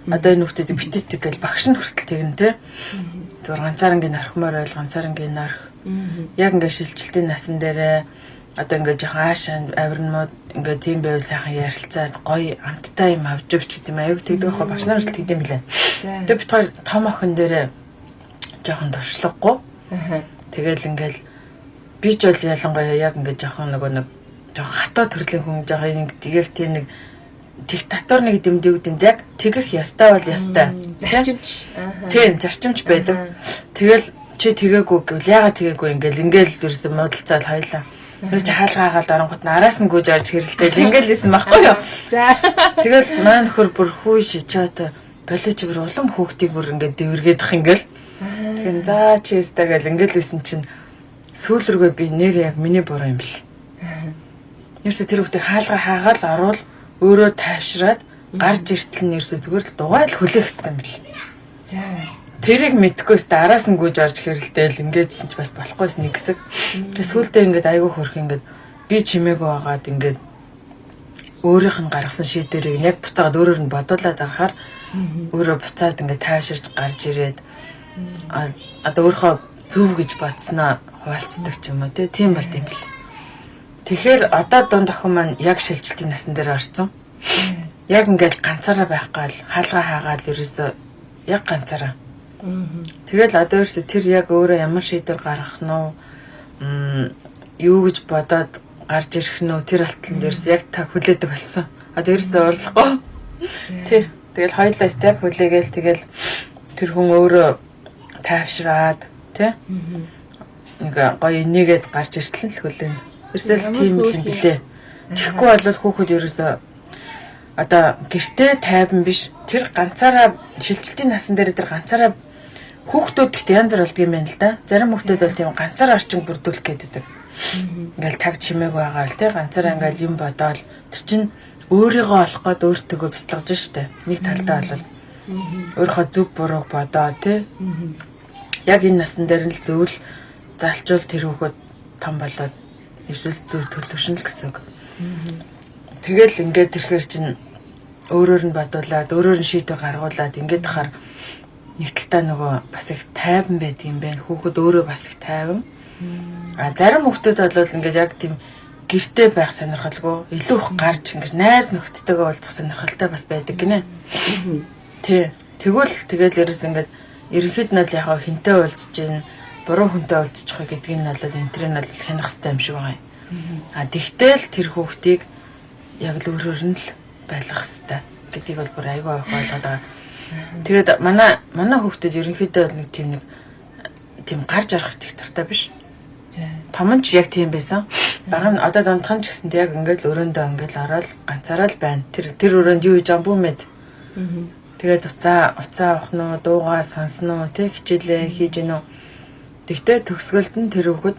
одоо энэ хүүхдүүд битэтэг гэл багш нь хүртэл тэгнэ тий. Зүгээр ганцаарангийн орхимоор байл ганцаарангийн орх. Яг ингээ шилжилтийн насан дээрээ одоо ингээ жоохон аашаа авирнмууд ингээ тийм байвал сайхан ярилцаад гоё амттай юм авч өгч гэдэг юм аюу тэгдэг байхгүй багш нар хүртэл тэгдэм билээ. Тэгээ бит хоёр том охин дээрээ жоохон туршлагагүй. Тэгэл ингээл би ч бол ялангуяа яг ингээ жоохон нөгөө нэг жоохон хатуу төрлийн хүн жоохон яг тийм нэг диктатор нэг дэмдэг дэмд яг тэгэх ястай бол ястай. Зарчимч. Тийм, зарчимч байдаг. Тэгэл чи тэгээгүй гэвэл яагаад тэгээгүй ингээл ингээл дөрсөн муудалцаал хоёлаа. Нөө чи хаалгаагаал оронгот нь араас нь гүйж орж хэрэлдээл ингээл исэн байхгүй юу? За. Тэгэл маань нөхөр бүр хүү чи одоо болоо чи бүр улам хүүхдийг бүр ингээд дэвэргээдэх ингээл. Тэгэхээр за чи ястай гэл ингээл исэн чинь сүүл рүүгээ би нэр яг миний буруу юм бэл. Ерөөсө тэр хүүхдийг хаалга хаагаал оруул өөрөө тайвшраад гарч иртэл нь ерөөсө зүгээр л дугайл хүлээх хэрэгтэй юм бэл. За. Тэрийг мэдхгүй өстө араас нь гүйж орж хэрэлдээл ингээдсэн ч бас болохгүйс нэг хэсэг. Тэгээ сүулдэ ингээд айгүй хөрх ингээд би чимээгүй байгаад ингээд өөрийнх нь гаргасан шийдвэрийг яг буцаагаад өөрөөр нь бодуулаад байхаар өөрөө буцаад ингээд тайвширч гарч ирээд одоо өөрийнхөө зөв гэж бодсноо хуваалцдаг ч юм уу тийм болд юм бэл. Тэгэхээр одоо дунд охин маань яг шилжилтийн насан дээр орсон. Яг ингээд ганцаараа байх гал хаалга хаагаал ерөөсөө яг ганцаараа. Тэгэл одоо ерөөсөө тэр яг өөрөө ямар шийдвэр гаргах нь уу, юу гэж бодоод гарч ирэх нь үү, тэр алтан дээрс яг та хүлээдэг болсон. Одоо ерөөсөө уурлахгүй. Тий. Тэгэл хоёулаа степ хүлээгээл тэгэл тэр хүн өөрөө тайвшраад тий. Нэг гоё энийгээд гарч иртэл л хүлээн. Ерөөсөө л тийм л юм билээ. Тэгэхгүй бол хүүхэд ерөөсөө одоо гэртээ тайван биш, тэр ганцаараа шилжилтийн насан дээр тэр ганцаараа хүүхдүүд гэхдээ янз бүр болдго юм байна л да. Зарим хүүхдүүд бол тийм ганцаараа орчин бүрдүүлэх гэдэг. Ингээл таг чимээг байгаа л тий ганцаараа ингээл юм бодоол тэр чинь өөрийгөө олох гээд өөртөөгөө бяцлагж штэ. Нэг талдаа бол өөрийнхөө зөв бурууг бодоо тий. Яг энэ насан дээр нь л зөвл залчуул тэр хүүхэд том болоод ерөөсөл зөв төлөвшөн л гэсэн үг. Тэгэл ингээд тэрхээр чинь өөрөөр нь бодуулаад өөрөөр нь шийдвэр гаргуулад ингээд тахаар нэг талтаа нөгөө бас их тайван байдаг юм байна. Хүүхэд өөрөө бас их тайван. А зарим хүүхдүүд бол ингээд яг тийм гэрте байх сонирхолгүй илүү их гарч ингээд найз нөхдөдтэйгээ уулзах сонирхолтой бас байдаг гинэ. Тий. Тэгвэл тэгэл ерөөс ингээд ерөнхийд нь л яг хинтээ уулзж гин буруу хүнтэй уулзчих вэ гэдгийг нь бол энтрийг нь бол хянах хэрэгтэй юм шиг байгаа юм. А тэгтэл тэр хүүхдийг яг л өөрөөр нь л байлгах хэрэгтэй гэдгийг бол бүр айгүй их ойлгоод байгаа. Тэгээд манай хүүхдүүд ерөнхийдөө бол нэг тийм гарч орох их дуртай биш. Том нь ч яг тийм байсан. Бага нь одоо дундхан ч гэсэнд яг ингээл өрөөндөө ингээл ороод ганцаараа л байна. Тэр өрөөнд юу хийж байгаа бүү мэд. Тэгээд уцаа авах нь уу, дуугаа сонсно уу, тэг хичээлээ хийж гинүү. Тэгтээ төгсгөлд нь тэр хүүхэд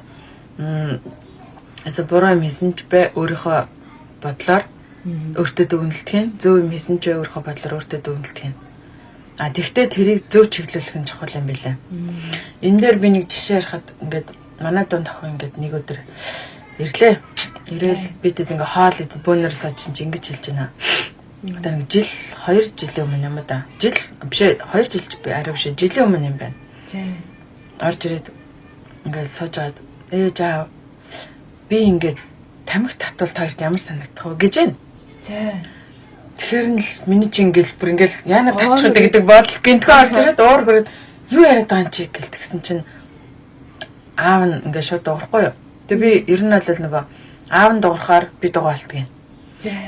буруу юм хийсэн ч бай өөрийнхөө бодлоор өөртөө дүгнэлтэх юм. Зөв юм хийсэн ч бай өөрийнхөө бодлоор өөртөө дүгнэлтэх юм. А тэгтээ тэрийг зөв чиглүүлэх нь чухал юм билээ. Энэ дээр би нэг жишээ ярихад ингээд манай дунд охин ингээд нэг өдөр ирлээ. Ирээл бидэд ингээ хоол идэд бөөнөр суучсан чи ингэж хэлж байна. Одоо нэг жил 2 жилийн өмнө юм да. Жил биш ээ 2 жил би арай биш ээ жилийн өмнө юм байна. Орж ирээд ингээд сууж аваад ээж аав би ингээд тамхи татвал та хоёрт ямар санагдах вэ гэж байна. Тэгэхээр нь л миний чи ингээл бүр ингээл яана татчих гэдэг гэдэг бодол гинтгөө орж ирээд уур хүрээд юу яриад байгаа юм чи гэл тэгсэн чинь аав нь ингээд шууд дуурахгүй юу. Тэгээ би ер нь бол нөгөө аав нь дуурахаар би дугаалтдаг юм.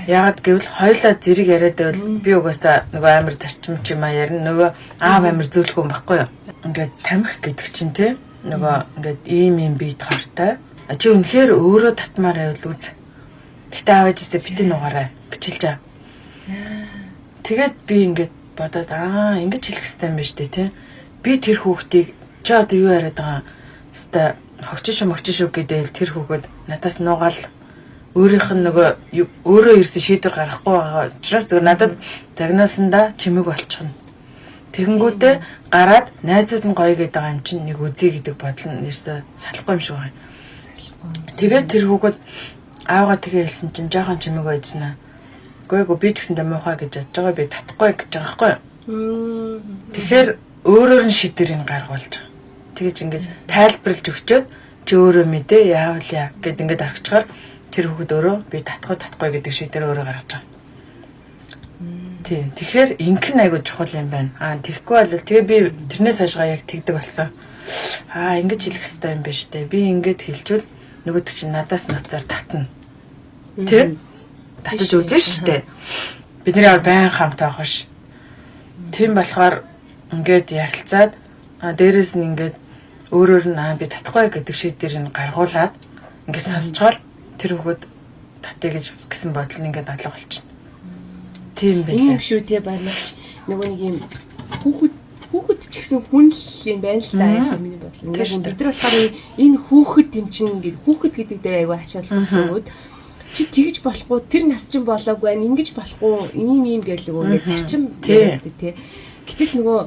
Яагаад гэвэл хоёлаа зэрэг яриад байвал би угаасаа нөгөө амар зарчим ч юм а ярина, нөгөө аав амар зөөлөх юм баггүй юу. Ингээд тамхи гэдэг чинь те нөгөө ингээд ийм ийм бит хортой. Чи үнэхээр өөрөө татмаар байвал үз. Гэтэ аав ээжээсээ бити нугаарай гэж хэлж байгаа. Тэгээд би ингээд бодоод аа ингэж хэлэх хэрэгтэй юм байна шүү дээ те. Би тэр хүүхдийг чи одоо юу яриад байгаа хэвээ хогч шүү могч шүү гэдэл тэр хүүхэд надаас нуугаал өөрийнх нь нөгөө өөрөө ерсэн шийдвэр гаргахгүй байгаа учраас зөв надад загнуулсандаа чимээг болчихно. Тэгэнгүүтээ гараад найзууд нь гоё гэдэг байгаа юм чинь нэг үзье гэдэг бодол нь ерсэн салахгүй юм шиг байна. Тэгээд тэр хүүхэд аавгаа тэгээ хэлсэн чинь жоохон чимээг байжсан аа. Үгүй би ч гэсэндээ муухай гэж бодож байгаа, би татахгүй гэж байгаа байхгүй юу. Тэгэхээр өөрөөр нь шийдвэрийг гаргуулж байгаа. Тэгэж ингэж тайлбарлаж өгчөөд чи өөрөө мэдээ яавал яа гэд ингээд орхичоор тэр хүүхэд өөрөө би татахгүй гэдэг шийдвэр өөрөө гаргаж байгаа. Тийм. Тэгэхээр инх нь айгуу чухал юм байна. Аа тэгэхгүй бол тэгээ би тэрнээс хашгаа яг тэгдэг болсон. Аа ингэж хэлэх хэрэгтэй юм байна штэ. Би ингэж хэлжвэл нөгөөдөг чинь надаас нууцаар татна. Тэ? Татаж үзэн штэ. Бидний ямар байн хамт авах ш. Тийм болохоор ингээд ярилцаад дээрэс нь ингээд өөрөөр нь би татахгүй гэдэг шийдвэрийг гаргуулад ингээд сонсчоор тэр хүүхэд татъя гэж гэсэн бодол нь ингээд алга болчихно. Тийм байлаа. Энэ юм шүү те баярлагч нөгөө нэг юм хүүхэд ч гэсэн хүн л юм байна л да яг миний бодлоо. Бид нар болохоор энэ хүүхэд юм чинь ингээд хүүхэд гэдэг дээр айгүй ачаал өгөөд Чи тэгж болохгүй, тэр нас чинь болоогүй байна, ингэж болохгүй, ийм ийм гэл нөгөө ингээд зарчим яриад тий. Гэтэл нөгөө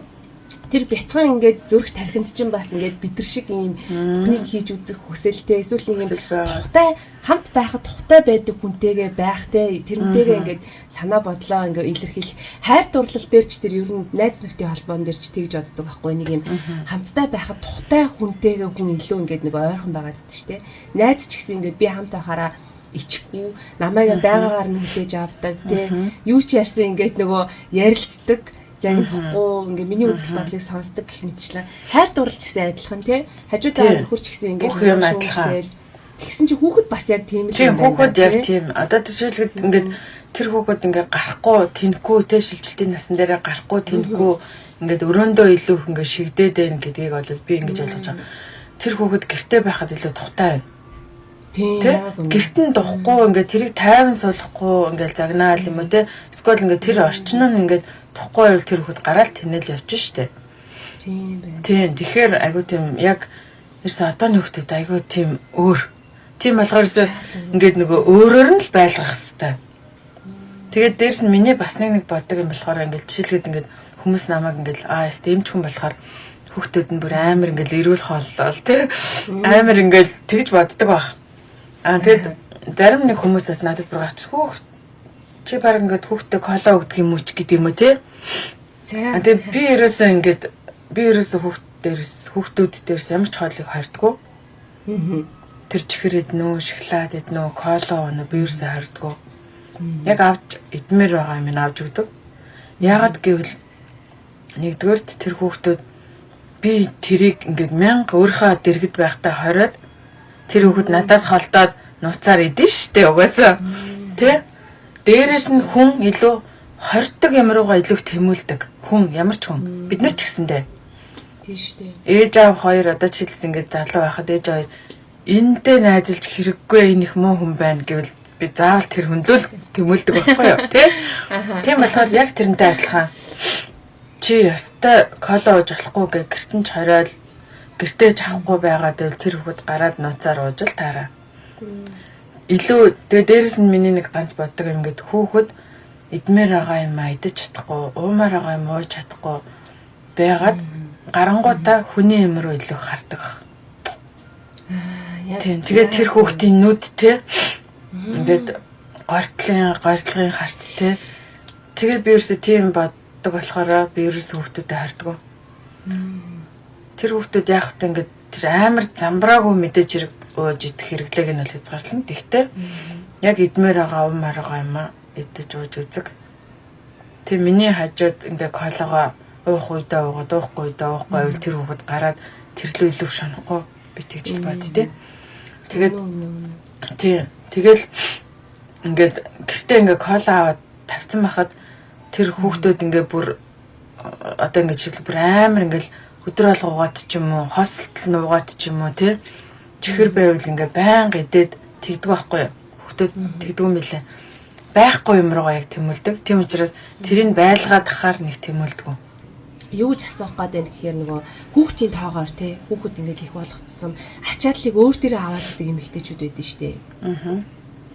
тэр бяцхан ингээд зүрх тархинд чинь бас ингээд бид нар шиг ийм бүхнийг хийж үзэх хүсэлтэй, эсвэл нэг юм тухтай хамт байхад тухтай байдаг хүнтэйгээ байх те, тэрнтэйгээ ингээд санаа бодлоо ингээд илэрхийлэх. Хайр дурлал дээр ч тэр ер нь найз нөхдийн холбоон дээр ч тэгж боддог байхгүй, нэг юм хамттай байхад тухтай хүнтэйгээ хүн илүү ингээд нэг ойрхон байгаад байдаг ш те. Найз ч гэсэн ингээд би хамт байхаараа ичихгүй, намайг байгаагаар нь хүлээж авдаг те, юу ч ярьсан ингээд нөгөө ярилцдаг, загнахгүй, ингээ миний үзэл бодлыг сонсдог гэх мэтчлэн. Хайр дурлал ч гэсэн адилхан тий, хажуу талаар нөхөр ч гэсэн ингээ бүх юм адилхан. Тэгсэн чи хүүхэд бас яг тийм л юм байна. Хүүхэд яг тийм. Одоо жишээлбэл ингээд тэр хүүхэд ингээ гарахгүй тэнэхгүй тий, шилжилтийн насан дээрээ гарахгүй тэнэхгүй ингээд өрөөндөө илүү их ингээ шигдээд байна гэдгийг бол би ингэж ойлгож байгаа. Тэр хүүхэд гэрте байхад илүү тухтай байна. Тийм. Гэрт нь духгүй ингээд тэрийг тайван суулгахгүй ингээд загнаал юм уу те. Эсвэл ингээд тэр орчин нь ингээд тухгүй байвал тэр хүүхэд гараал тэнэл явчих штэ. Тийм байна. Тийм. Тэгэхээр айгуу тийм яг ерөөсө одооны хүүхдүүд айгуу тийм өөр. Тийм болохоор ерөөсө ингээд нөгөө өөрөөр нь л байлгах хэвээр. Тэгээд дээрэс нь миний бас нэг боддог юм болохоор ингээд жишээлбэл ингээд хүмүүс намайг ингээд аа яст эмч хүн болохоор хүүхдүүд нь бүр амар ингээд эрүүл хооллол те. Амар ингээд тэгж боддог байх. Аа тэгэд зарим нэг хүмүүсээс надад бүр гарч хөөх чи баг ингээд хүүхдээ кола өгдөг юм уу ч гэдэг юм уу те. За. Тэгээд би ерөөсөө ингээд би ерөөсөө хүүхдүүд дээрс ямар ч хоолыг хордгоо. Тэр чихэр иднэ үү, шоколад иднэ үү, кола уу, би ерөөсөө хордгоо. Яг авч идмээр байгаа юм авч өгдөг. Яагаад гэвэл нэгдүгээрт тэр хүүхдүүд би тэрийг ингээд мянга өөрийнхөө дэргэд байхдаа хориод тэр хүүхэд надаас холдоод нууцаар идэн штэ угаасаа. Тэ? Дээрээс нь хүн илүү хордог юм руугаа илүү тэмүүлдэг. Хүн ямар ч хүн. Бид нар ч гэсэндээ. Тийм штэ. Ээж аав хоёр одоо жишээлбэл ингээд залуу байхад ээж аав энэтэй найзалж хэрэггүй, энэ их муу хүн байна гэвэл би заавал тэр хүндөө л тэмүүлдэг байхгүй юу? Тэ? Тийм болохоор яг тэрнтэй адилхан. Чи ёстой кола ууж болохгүй гэ гэрт нь ч хориол гэртээ ч авахгүй байгаа гэвэл тэр хүүхэд гараад нууцаар ууж л таараа. Илүү тэгээ дээрэс нь миний нэг ганц боддог юм ингээд хүүхэд идмээр байгаа юм а идэж чадахгүй, уумаар байгаа юм ууж чадахгүй байгаад гарангуудаа хүний юм руу илүү хардаг. Тийм. Тэгээд тэр хүүхдийн нүд те ингээд гортлын харц те. Тэгээд би ерөөсөө тийм боддог болохоор би ерөөсөө хүүхдүүдэд хардаг. Тэр хүүхдүүд яг хөтэ ингээд тэр амар замбраагүй мэдээж хэрэг ууж идэх хэрэглээг нь бол хязгаарлана. Тэгтээ яг идмээр байгаа уумаар байгаа юм а идэж ууж үзэг. Тэг миний хажууд ингээ кологоо уух үедээ уугаад уухгүй үедээ уухгүй байвал тэр хүүхэд гараад тэрлүү илүү шонохгүй би тэгж л бод тий. Тэгээд тий. Тэгэл ингээд гэртээ ингээ кола аваад тавьсан байхад тэр хүүхдүүд ингээ бүр одоо ингээ жишээл бүр амар ингээл өдөр алга уугаад ч юм уу, хосолтол нь уугаад ч юм уу тий. Чихэр байвал ингээ байнга идээд тэгдэг байхгүй юу? Хүүхдүүд тэгдэг юм билээ. Байхгүй юм руугаа яг тэмүүлдэг. Тийм учраас тэрийг байлгаад ахаар нэг тэмүүлдэг. Юу гэж асуух гээд байна гэхээр нөгөө хүүхдийн тоогоор тий, хүүхэд ингээд их болгоцсон ачааллыг өөр дээрээ аваад идэг эмэгтэйчүүд байдэн штэ. Аа.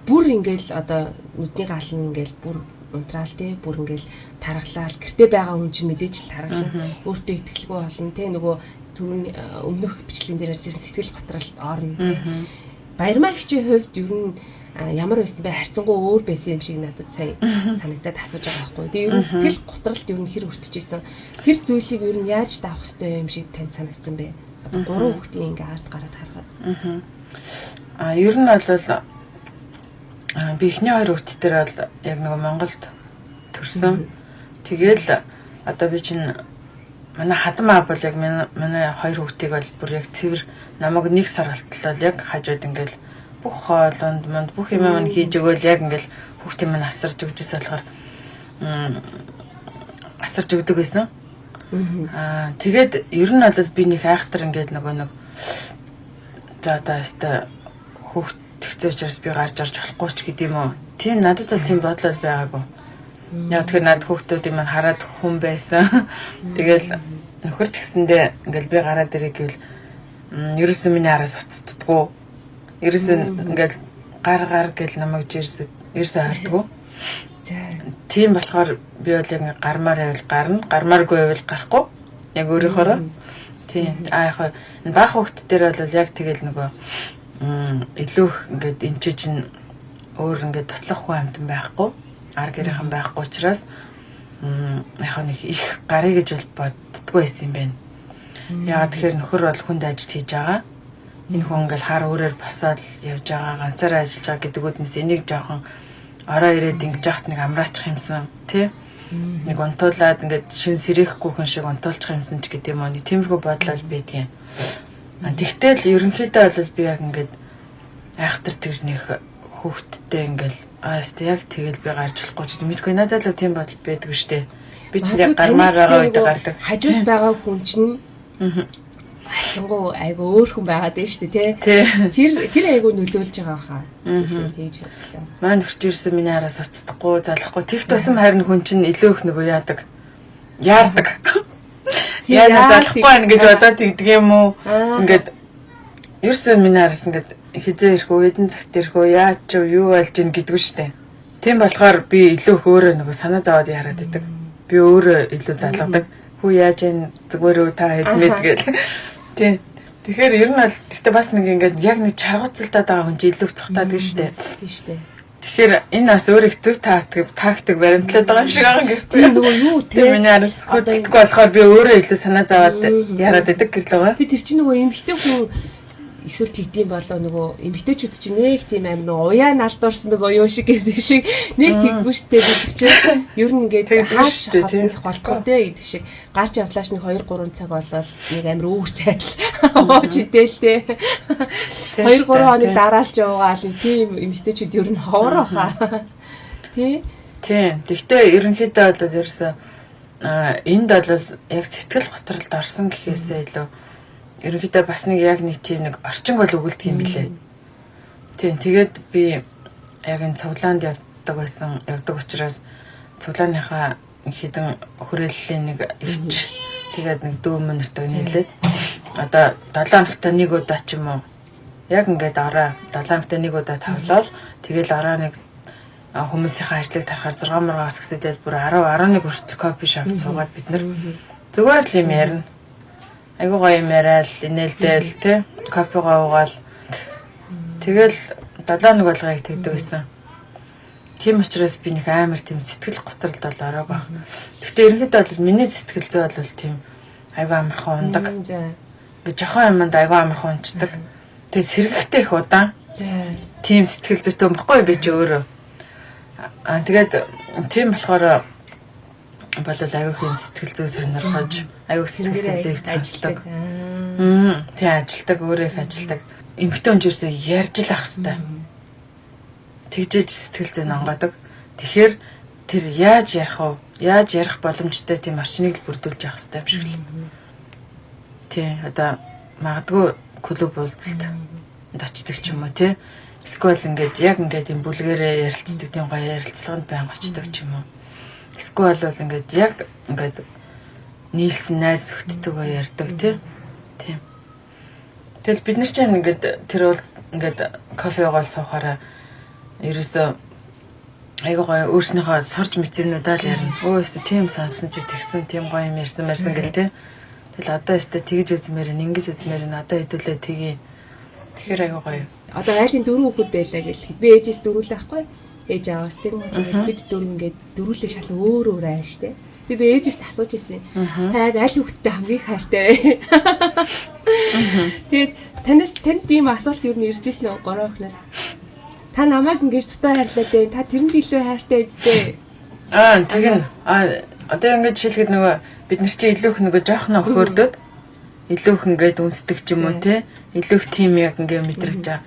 Бүр ингээд одоо нүдний гал нь ингээд бүр унтраал тий, бүр ингээд таргалаал гэрте байгаа хүн чинь мэдээж л таргална. Өөртөө итгэлгүй болно тий, нөгөө түрүүний өмнөх бичлэгэн дээр ярьжсэн сэтгэл готролд орно тий. Баярмаа хичийн хувьд ер нь ямар байсан бэ? Харьцангуй өөр байсан юм шиг надад сая санагдаад асууж байгаа байхгүй. Тэгээ ер нь сэтгэл готролд ер нь хэр өртөж исэн? Тэр зүйлийг ер нь яаж даах ёстой юм шиг танд санагдсан бэ? Одоо гурван хүүхдийн ингээ ард гараад харахад. А ер нь бол би эхний хоёр хүүхд дээр бол яг нөгөө Монголд төрсөн. Тэгэл одоо би чинь манай хадам аав бол яг манай хоёр хүүхдийг бол бүр яг цэвэр намайг нэг сар болтлоо яг хажууд ингээл бүх хоолунд манд бүх юм маань хийж өгөөл яг ингээл хүүхдийн маань асарж өгчээсээ болохоор асарж өгдөг байсан. Аа тэгээд ер нь бол би нэг айхтар ингээд нөгөө нэг за одоо өстой хүүхд тэгцээ учраас би гарч орж болохгүй ч гэдэм үү. Тийм надад бол тийм бодол байгаагүй. Яг тэгэхээр над хүүхдүүдийн маань хараад хүн байсан. Тэгэл нөхөр ч гэсэндээ ингээл би гараад ирээ гэвэл ерөөсөө миний араас уцтдаггүй. Ерөөсөө ингээл Гар гар гэл намайг жирсээ ерөөсөө хардггүй. За. Тийм болохоор би бол яг ингээ гармаар байвал гарна, гармааргүй байвал гарахгүй. Яг өөрийнхоороо. Тийм. А яг энэ бага хүүхд дээр бол яг тэгэл нөгөө илүү их ингээд эн чинь өөр ингээд туслах хүн амьтан байхгүй. Ар гэрийнхэн байхгүй учраас яг нэг их гарыг гэж бол боддгоо байсан юм байна. Яагаад тэгэхээр нөхөр бол хүнд ажил хийж байгаа. Энэ хүн ингээл хар өөрөөр босоод явж байгаа, ганцаараа ажиллаж байгаа гэдэг үднэс энийг жоохон ороо ирээд ингэж яхад нэг амраачих юмсан тий. Нэг унтуулад ингээд шин сэрэхгүй хүн шиг унтуулчих юмсан ч гэдэг юм уу. Нэг тиймэрхүү бодлол байдгийн. Тэгтэл ерөнхийдөө бол би яг ингээд айхтар тэгж нэх хүүхдтэй ингээл аа өстэй яг тэгэл би гарч болохгүй ч гэдэг мэдгүй надад л тийм бодол байдгүй штэ. Би ч яг гармаар байгаа үед гардаг. Хажууд байгаа хүн чинь альцангуу айгу өөр хүн байгаад байна шүү дээ, тий. Тэр айгу нөлөөлж байгаа хаа. Тэгж бодлоо. Маань нөхөрч ирсэн миний араас оцдохгүй, залахгүй. Тэгт тусам харин хүн чинь илүү их нөгөө яадаг. Яардаг. Яа залахгүй байна гэж бодоод тэгдэг юм уу? Ингээд ерөөсөө миний араас ингээд хизээ ирэх үү, хэдэн цагт ирэх үү, яаж ч юу болж ийн гэдэггүй штэ. Тийм болохоор би илүү их өөрөө нөгөө санаа зовоод яраад идэг. Би өөрөө илүү залгадаг. Хүү яаж ийн зүгээр үү та хэд мэд гэл. Тийм. Тэгэхээр ер нь бол тэгтээ бас нэг ингээд яг нэг чаргууцалдаад байгаа хүн чинь илүү их цухтаадаг штэ. Тийм штэ. Тэгэхээр энэ бас өөр их зөв тактик баримтлаад байгаа юм шиг байгаа гэхгүй. Тийм нөгөө юу те. Миний араас хүчтэйг болохоор би өөрөө илүү санаа зовоод яраад идэг гэл байгаа. Тэр чинь нөгөө эмэгтэй хүн эсвэл тэгдэм болоо нөгөө эмэгтэйчүүд чинь нэг тийм аим нөгөө уяа налдуурсан нөгөө юу шиг гэдэг шиг нэг тэгдэггүй шүү дээ бид чинь ер нь ингээд хааш холбох болтгоо те гэдэг шиг гарч явлааш нэг 2 3 цаг болоод нэг амир үүр цайтал ууж идэл те 2 3 хоног дараалж явгаал тийм эмэгтэйчүүд ер нь ховор баха тий. Тийм. Тэгтээ ерөнхийдөө бол ерөөсөө энд бол яг сэтгэл готролд орсон гэхээсээ илүү ерөнхийдөө бас нэг яг нэг тийм нэг орчин гол өгөлдөг юм билээ. Тийм тэгээд би яг энэ цуглаанд явдаг байсан, явдаг учраас цуглааныхаа хідэн хүрээллийн нэг ирч тэгээд нэг дүү мөнөртөө нийлээд одоо 7 хоногт нэг удаа ч юм уу яг ингээд ороо 7 хоногт нэг удаа тавлал тэгэл ороо нэг хүмүүсийнхээ ажлыг тарахаар 6 мургаас гэсэдэл бүр 10 11 хүртэл кофе шоп суугаад бид нар зүгээр л юм ярина. Айгуу гоё юм яриад, инээлдээл тий, кофегоо уугаал. Тэгэл 7 хоног болгоёг тэгдэг байсан. Тийм учраас би нэг амар тийм сэтгэл готролд бол ороог байх. Гэхдээ ерөнхийдөө бол миний сэтгэл зүй бол тийм айгуу амархан ундаг. Ингээ жохон юмд айгуу амархан унцдаг. Тэгээ сэргэхтэй их удаан. Тийм сэтгэл зүйтэй юм баггүй би чи өөрөө. Аа тэгээд тийм болохоор болол айгуу их юм сэтгэл зүй сонирхож, айгуу сэтгэл зүйг ажилдаг. Тийм ажилдаг, өөрөө их ажилдаг. Эмэгтэй хүн ерөөсөө ярьж л ах хэвээр. Тэгжээж сэтгэл зүй онгодог. Тэгэхээр тэр яаж ярих вэ? Яаж ярих боломжтой тийм орчныг л бүрдүүлж явах хэвээр юм шиг л. Тийм одоо магадгүй клуб уулзалт очдог ч юм уу тий. Эсвэл ингээд яг ингээд юм бүлгэрээ ярилцдаг тийм гоё ярилцлаганд байнга очдог ч юм уу. Эсвэл бол ингээд яг ингээд нийлсэн найз нөхдөдтэйгөө ярьдаг тий. Тийм. Тэгэл бид нар ч ингээд тэр бол ингээд кофе уугаал суухаараа ерөөсөө айгуу гоё өөрснийхөө сурч мэдсэн юмнуудаа л ярина. Өө өстө тийм сонсон чи тэгсэн тийм гоё юм ярьсан марсан гэл тий. Тэгэл одоо өстө тэгж үзмээр ингэж үзмээр одоо хэдүүлээ тгий. Тэгэхээр айгуу гоё. Одоо айлын дөрөв хүүхэд байлаа гэл би ээжээс дөрүүлээ ахгүй. Ээж аваас тэгм тэгэл бид дөрөв ингээд дөрүүлээ шал өөр өөр айл штэ. Тэг би ээжээс асууж ирсэн. Та яг аль хүүхэдтэй хамгийн их хайртай вэ? Тэгээд танаас танд ийм асуулт ер нь ирж ирсэн үү гурван охиноос? Та намайг ингэж дутаа хайрлаа дээ. Та тэрэнд илүү хайртай эзтэй. Аа тэгнь. Аа одоо ингэж шилгээд нөгөө бид нар чи илүү их нөгөө жоохноо өхөрдөд илүү их ингээд үнсдэг ч юм уу те. Илүү их тим яг ингээд мэдрэгч байгаа.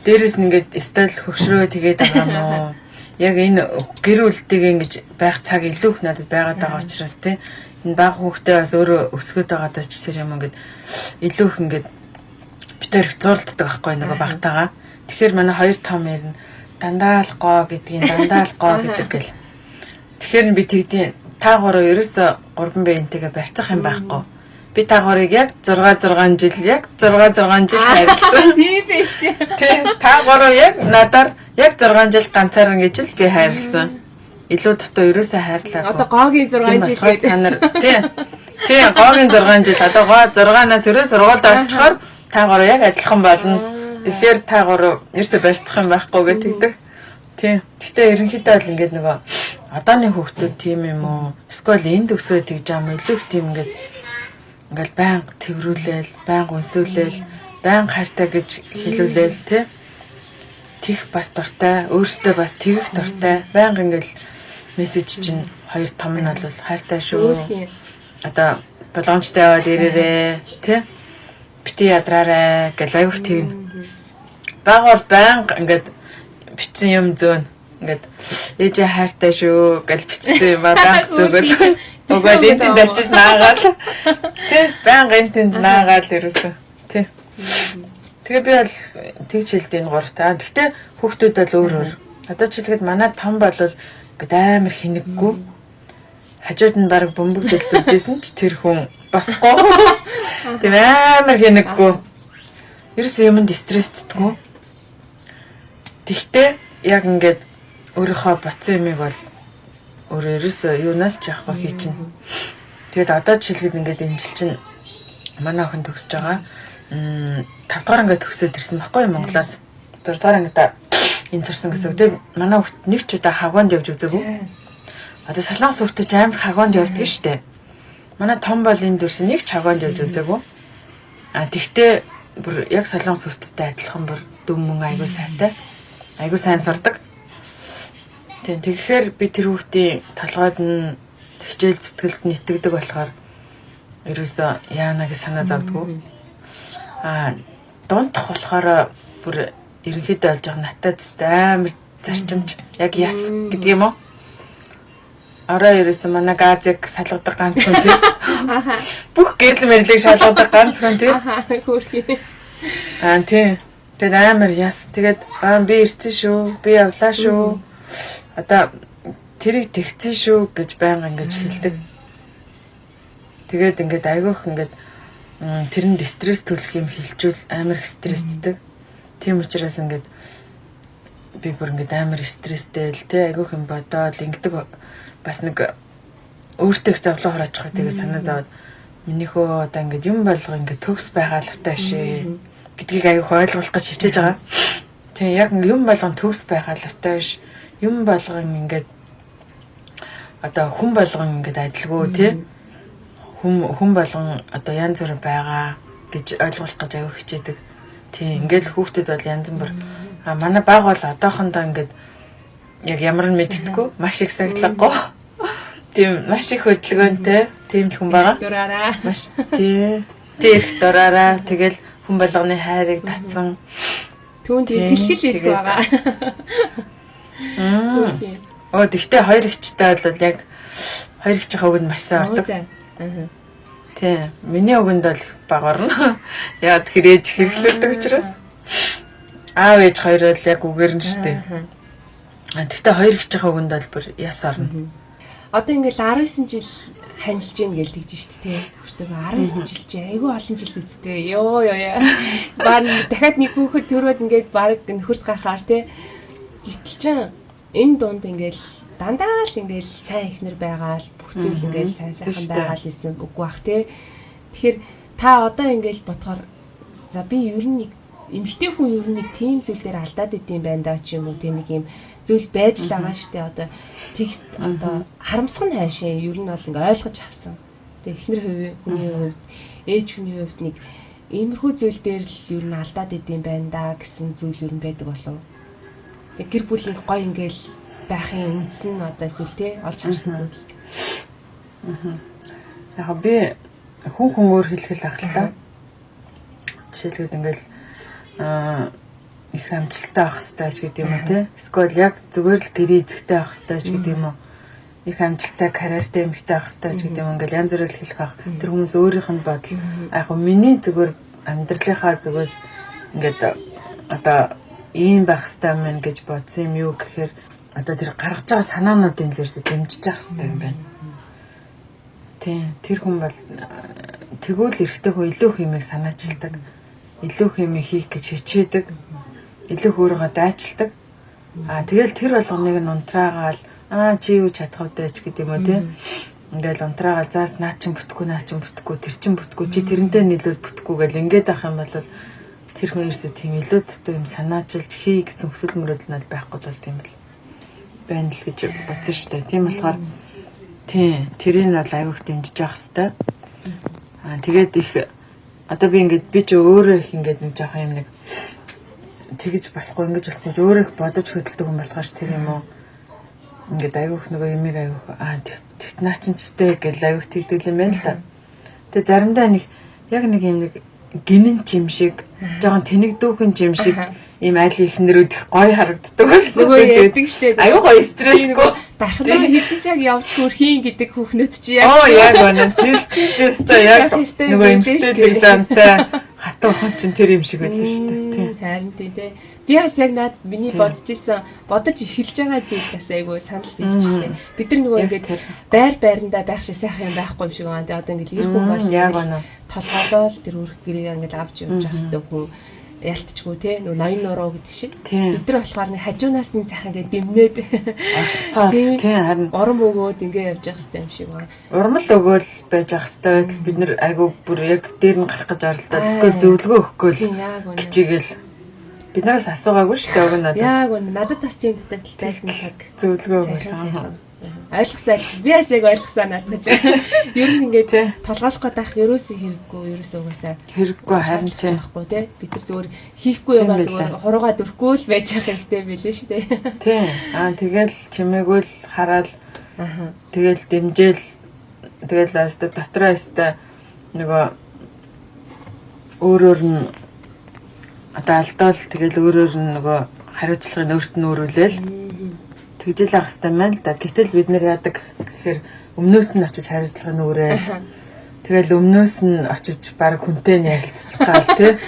Дээрээс нь ингээд стайл хөгшрөө тэгээд байгаа юм уу? Яг энэ гэр бүлтэйг ингэж байх цаг илүү их надад байгаад байгаа учраас те. Энэ бага хүүхдээ бас өөрөө өсгöd байгаадаа ч тэр юм ингээд илүү их ингээд бид хоёр их зурлддаг байхгүй нөгөө багтаага. Тэгэхээр манай хоёр том ярина дандаа л гоо гэдгийг дандаа л гоо гэдэг гэл. Тэгэхээр би тэгдیں۔ Та гурав ерөөсө 3 биентэйгээ барьцах юм байхгүй. Би та гурыг яг 6 6 жил яг 6 6 жил хайрлсан. Тийм байж тээ. Тий, та гурав яг надаар яг 6 жил ганцаараа гэж л би хайрлсан. Илүү дутуу ерөөсөө хайрлаагүй. Одоо гоогийн 6 жил гэдэг та нар тий. Тий, гоогийн 6 жил. Одоо гоо 6-наас ерөө сургуульд орчихоор та гурав яг адилхан болно. Тэгэхээр та гурав ерөөсөө барьцах юм байхгүй гэж тэгдэг. Тий. Гэтэ ерөнхийдөө бол ингээд нөгөө одооны хүүхдүүд тийм юм уу? Эсвэл энд өсөө тэгж ам илүү их тийм ингээд ингээл байнга тэрврүүлээл, байнга өнсөөлээл, байнга хайртай гэж хэлүүлээл тий. Тих бас дуртай, өөрөөсөө бас тэгэх дуртай. Байнга ингээл мессеж чинь хоёр том нь бол хайртай шүү. Одоо болгоомжтой яваад ирээрээ тий. Бити ядраарэ гэл аюух тэгнэ. Баг бол байнга ингээд бичсэн юм зөөн. Ингээд ээжээ хайртай шүү гэл бичсэн юм а байнга зүгэл. Угаад энэ тэнд очиж наагаал. Тий, байнга энэ тэнд наагаал ерөөсөө. Тий. Тэгээ би бол тэгж хэлдэг энэ гуравтаа. Гэхдээ хүүхдүүд бол өөр өөр. Одоо жишээлбэл манай том бол ингээд амар хинэггүй. Хажууд нь баг бөмбөг дэлбэржсэн ч тэр хүн босхгүй. Тийм амар хинэггүй. Ерөөсөө юмд стресстдэггүй. Тэгтээ яг ингээд өөрийнхөө ботсон юмыг бол өөрөө ерөөсөө юунаас ч яахгүй хийчихнэ. Тэгээд одоо жишээлбэл ингээд энэ жил чинь манай охин төгсөж байгаа. 5 дугаар ангид төгсөөд ирсэн байхгүй юу Монголоос. 6 дугаар ангидаа энэ сурсан гэсэн. Тэгээд манай хүүхд нэг ч удаа хагоонд явж үзээгүй. Одоо солонгос хүүхдүүд амар хагоонд явдаг штэ. Манай том бол энэ дүрс нэг ч хагоонд явж үзээгүй. А тэгтээ бүр яг солонгос хүүхдүүдтэй адилхан бүр дүн мөн айгуу сайтай. Айгуу сайн сурдаг. Тийм, тэгэхээр би тэр хүүхдийн толгойд нь хичээл зүтгэлд нь итгэдэг болохоор ерөөсөө яана гэж санаа зовдгоо. А дундах болохоор бүр ерөнхийдөө болж байгаа наттай төстэй амар зарчимч яг яс гэдэг юм уу? Орой ерөөсөн манай газыг салгадаг ганц хүн тий. Бүх гэрэл мэрлийг шалгадаг ганц хүн тий. Хөөрхий. Аа тий. Тэгээд амар яс. Тэгээд аа би ирсэн шүү. Би явлаа шүү. Одоо тэрийг тэгсэн шүү гэж байнга ингэж хэлдэг. Тэгээд ингээд айгүйх ингээд тэрэнд стресс төлөх юм хэлжүүл амар их стресстэй. Тийм учраас ингээд би бүр ингээд амар стресстэй л тий айгүйх юм бодоол ингэдэг бас нэг өөртөө их зовлон хороочих тэгээд санаа зовоод минийхөө одоо ингээд юм болго ингээд төгс байгаа албатай шээ гэдгийг айгүйх ойлгуулах гэж хичээж байгаа. Тийм яг юм болгон төгс байгаа албатай биш. Юм болгон ингээд одоо хүн болгон ингээд адилгүй тий хүн болгон одоо янз бүр байгаа гэж ойлгуулах гэж аяг хичээдэг. Тийм ингээд л хүүхдэд бол янз бүр. А манай баг бол одоохондоо ингээд яг ямар нь мэддэггүй маш их саглаггүй. Тийм маш их хөдөлгөөнтэй тийм л хүн байгаа. Дураараа. Маш тий. Тий эрх дураараа тэгэл хүн болгоны хайрыг татсан. Түүнд эрхлэл ирэх байгаа. Оо тэгтээ хоёр эгчтэй бол яг хоёр эгчийн өгөнд маш сайн ордог. Тий. Миний өгөнд бол баг орно. Яа тэгэхээр ээж хэрэглүүлдэг учраас. Аав ээж хоёр бол яг үгээр нь штэ. Тэгтээ хоёр эгчийн өгөнд бол бүр яс орно. Одоо ингээл 19 жил ханилж гин гэж тэгж штэ тий. Нөхөртөөгөө 19 жил чи айгүй олон жил үсттэй. Йоо ёо яа. Баг дахиад нэг хүүхэд төрөөд ингээд баг нөхөрт гарахаар тий. Гэтэл чин энэ дунд ингээл дандаа л ингээл сайн ихнэр байгаа л бүх зүйл ингээл сайн сайхан байгаа л гэсэн үг бах тий. Тэгэхээр та одоо ингээл бодохоор за би ер нь нэг эмэгтэй хүн ер нь нэг тийм зүйл дээр алдаад идэм байна даа ч юм уу тийм нэг юм зүйл байж л байгаа штэ. Одоо тэгс одоо харамсах нь хайшаа ер нь бол ингээ ойлгож авсан. Тэгээ эхнэр хүний хувьд ээж хүний хувьд нэг иймэрхүү зүйл дээр л ер нь алдаад идэм байна даа гэсэн зүйл ер нь байдаг болов. Тэгээ гэр бүлийн гоё ингээл байхын үндс нь одоо эсвэл те олж харсан зүйл. Яг би хүн өөр хэлхэл ах л та. Жишээлбэл ингээл их амжилттай авах хэрэгтэй ч гэдэг юм уу те. Эсвэл яг зүгээр л гэрээ эзэгтэй авах хэрэгтэй ч гэдэг юм уу. Их амжилттай карьертэй эмэгтэй авах хэрэгтэй ч гэдэг юм ингээл янз бүрээр хэлэх ах. Тэр хүмүүс өөрийнх нь бодол. Яг миний зүгээр амьдралынхаа зүгээс ингээд одоо ийм байх хэрэгтэй юм гэж бодсон юм юу гэхээр одоо тэр гаргаж байгаа санаануудын л ерөөсө дэмжиж явах хэрэгтэй юм байна. Тийм, тэр хүн бол тэгвэл эрэгтэй хүн илүү их юмыг санаачилдаг, илүү их юмыг хийх гэж хичээдэг. Илүү их өөрийгөө дайчилдаг. Аа тэгэл тэр болгоныг нь унтраагаал аа чи юу чадах вэ ч гэдэг юм уу тий. Ингээл унтраагаал заас наа чин бүтэхгүй наа чин бүтэхгүй тэр чин бүтэхгүй чи тэрнтэй нийлүүл бүтэхгүй гэл ингээд авах юм бол тэр хүн ерөөсөө тийм илүү дутуу юм санаачилж хий гэсэн хүсэл мөрөөдөл нь байхгүй бол тийм л байна л гэж бодсон шүү дээ. Тийм болохоор тийм тэрийг нь бол айгүйх дэмжиж явах хэвээр. Аа тэгээд их одоо би ингээд би ч өөрөө их ингээд нэг жоохон юм нэг тэгэж болохгүй ингэж болохгүй өөрөө их бодож хөдөлдөг юм болохоор тэр юм уу ингээд айгүйх нөгөө юмыг айгүйх аа тэгт наа чин чтэй гэл айгүйх тэгдэг юм байна л да. Тэгээ заримдаа нэг яг нэг юм нэг гинэн чим шиг жоохон тэнэг дүүхэн чим шиг ийм айл ихнэрүүд их гоё харагддаг байсан. Нөгөө ярьдаг штэ. Айгүй гоё стрессгүй. Дархлаа хэдэн цаг явж хөрхийн гэдэг хүүхнүүд чи яг. Оо яг үнэ. Тэр чинь өстой яг нөгөө эмгтээлэг зантай хатуу хүн чинь тэр юм шиг байлаа штэ. Тийм. Харин тий тий. Би бас яг над миний бодож исэн бодож эхэлж байгаа зүйл бас айгүй санал нийлчихлээ. Бид нар нөгөө ингээд байр байрандаа байх шиг сайхан юм байхгүй юм шиг байна. Тэгээ одоо ингээд ир хүн бол яг үнэ. Толгоолоо л тэр үрх гэрээ ингээд авч явж явах хэрэгтэй хүн ялтчгүй те нөгөө ноён нуруу гэдэг шиг. Бид нар болохоор нэг хажуунаас нь цайхан ингээд дэмнээд оролцоо тийм харин урам өгөөд ингээд явж явах хэрэгтэй юм шиг байна. Урам л өгөөл байж явах хэрэгтэй байтал бид нар айгүй бүр яг дээр нь гарах гэж оролдоод эсвэл зөвлөгөө өгөхгүй л кичээгээл бид нараас асуугаагүй шүү дээ уг нь надад. Яг үнэ надад бас тийм дутагдал байсан цаг. Зөвлөгөө өгөөл. Ойлгосоо би бас яг ойлгосоо наадах гэж. Ер нь ингээд толгойлох гээд байх ерөөсөө хэрэггүй, ерөөсөө угаасаа хэрэггүй харин тийм байхгүй тий. Бид нар зүгээр хийхгүй юм аа зүгээр хуруугаа дөрөхгүй л байж явах хэрэгтэй байлээ шүү дээ. Тийм. Аа тэгэл чимээгүй л хараад Аа. Тэгэл дэмжээл тэгэл аста дотроо аста нөгөө өөрөөр нь одоо алдвал тэгэл өөрөөр нь нөгөө хариуцлагыг өөрт нь өөрүүлээл тэгжэл авах хэрэгтэй байна л да. Гэтэл бид нэр яадаг гэхээр өмнөөс нь очиж хариуцлага нь үүрээл тэгэл өмнөөс нь очиж баг хүнтэй нь ярилцчих гал тий.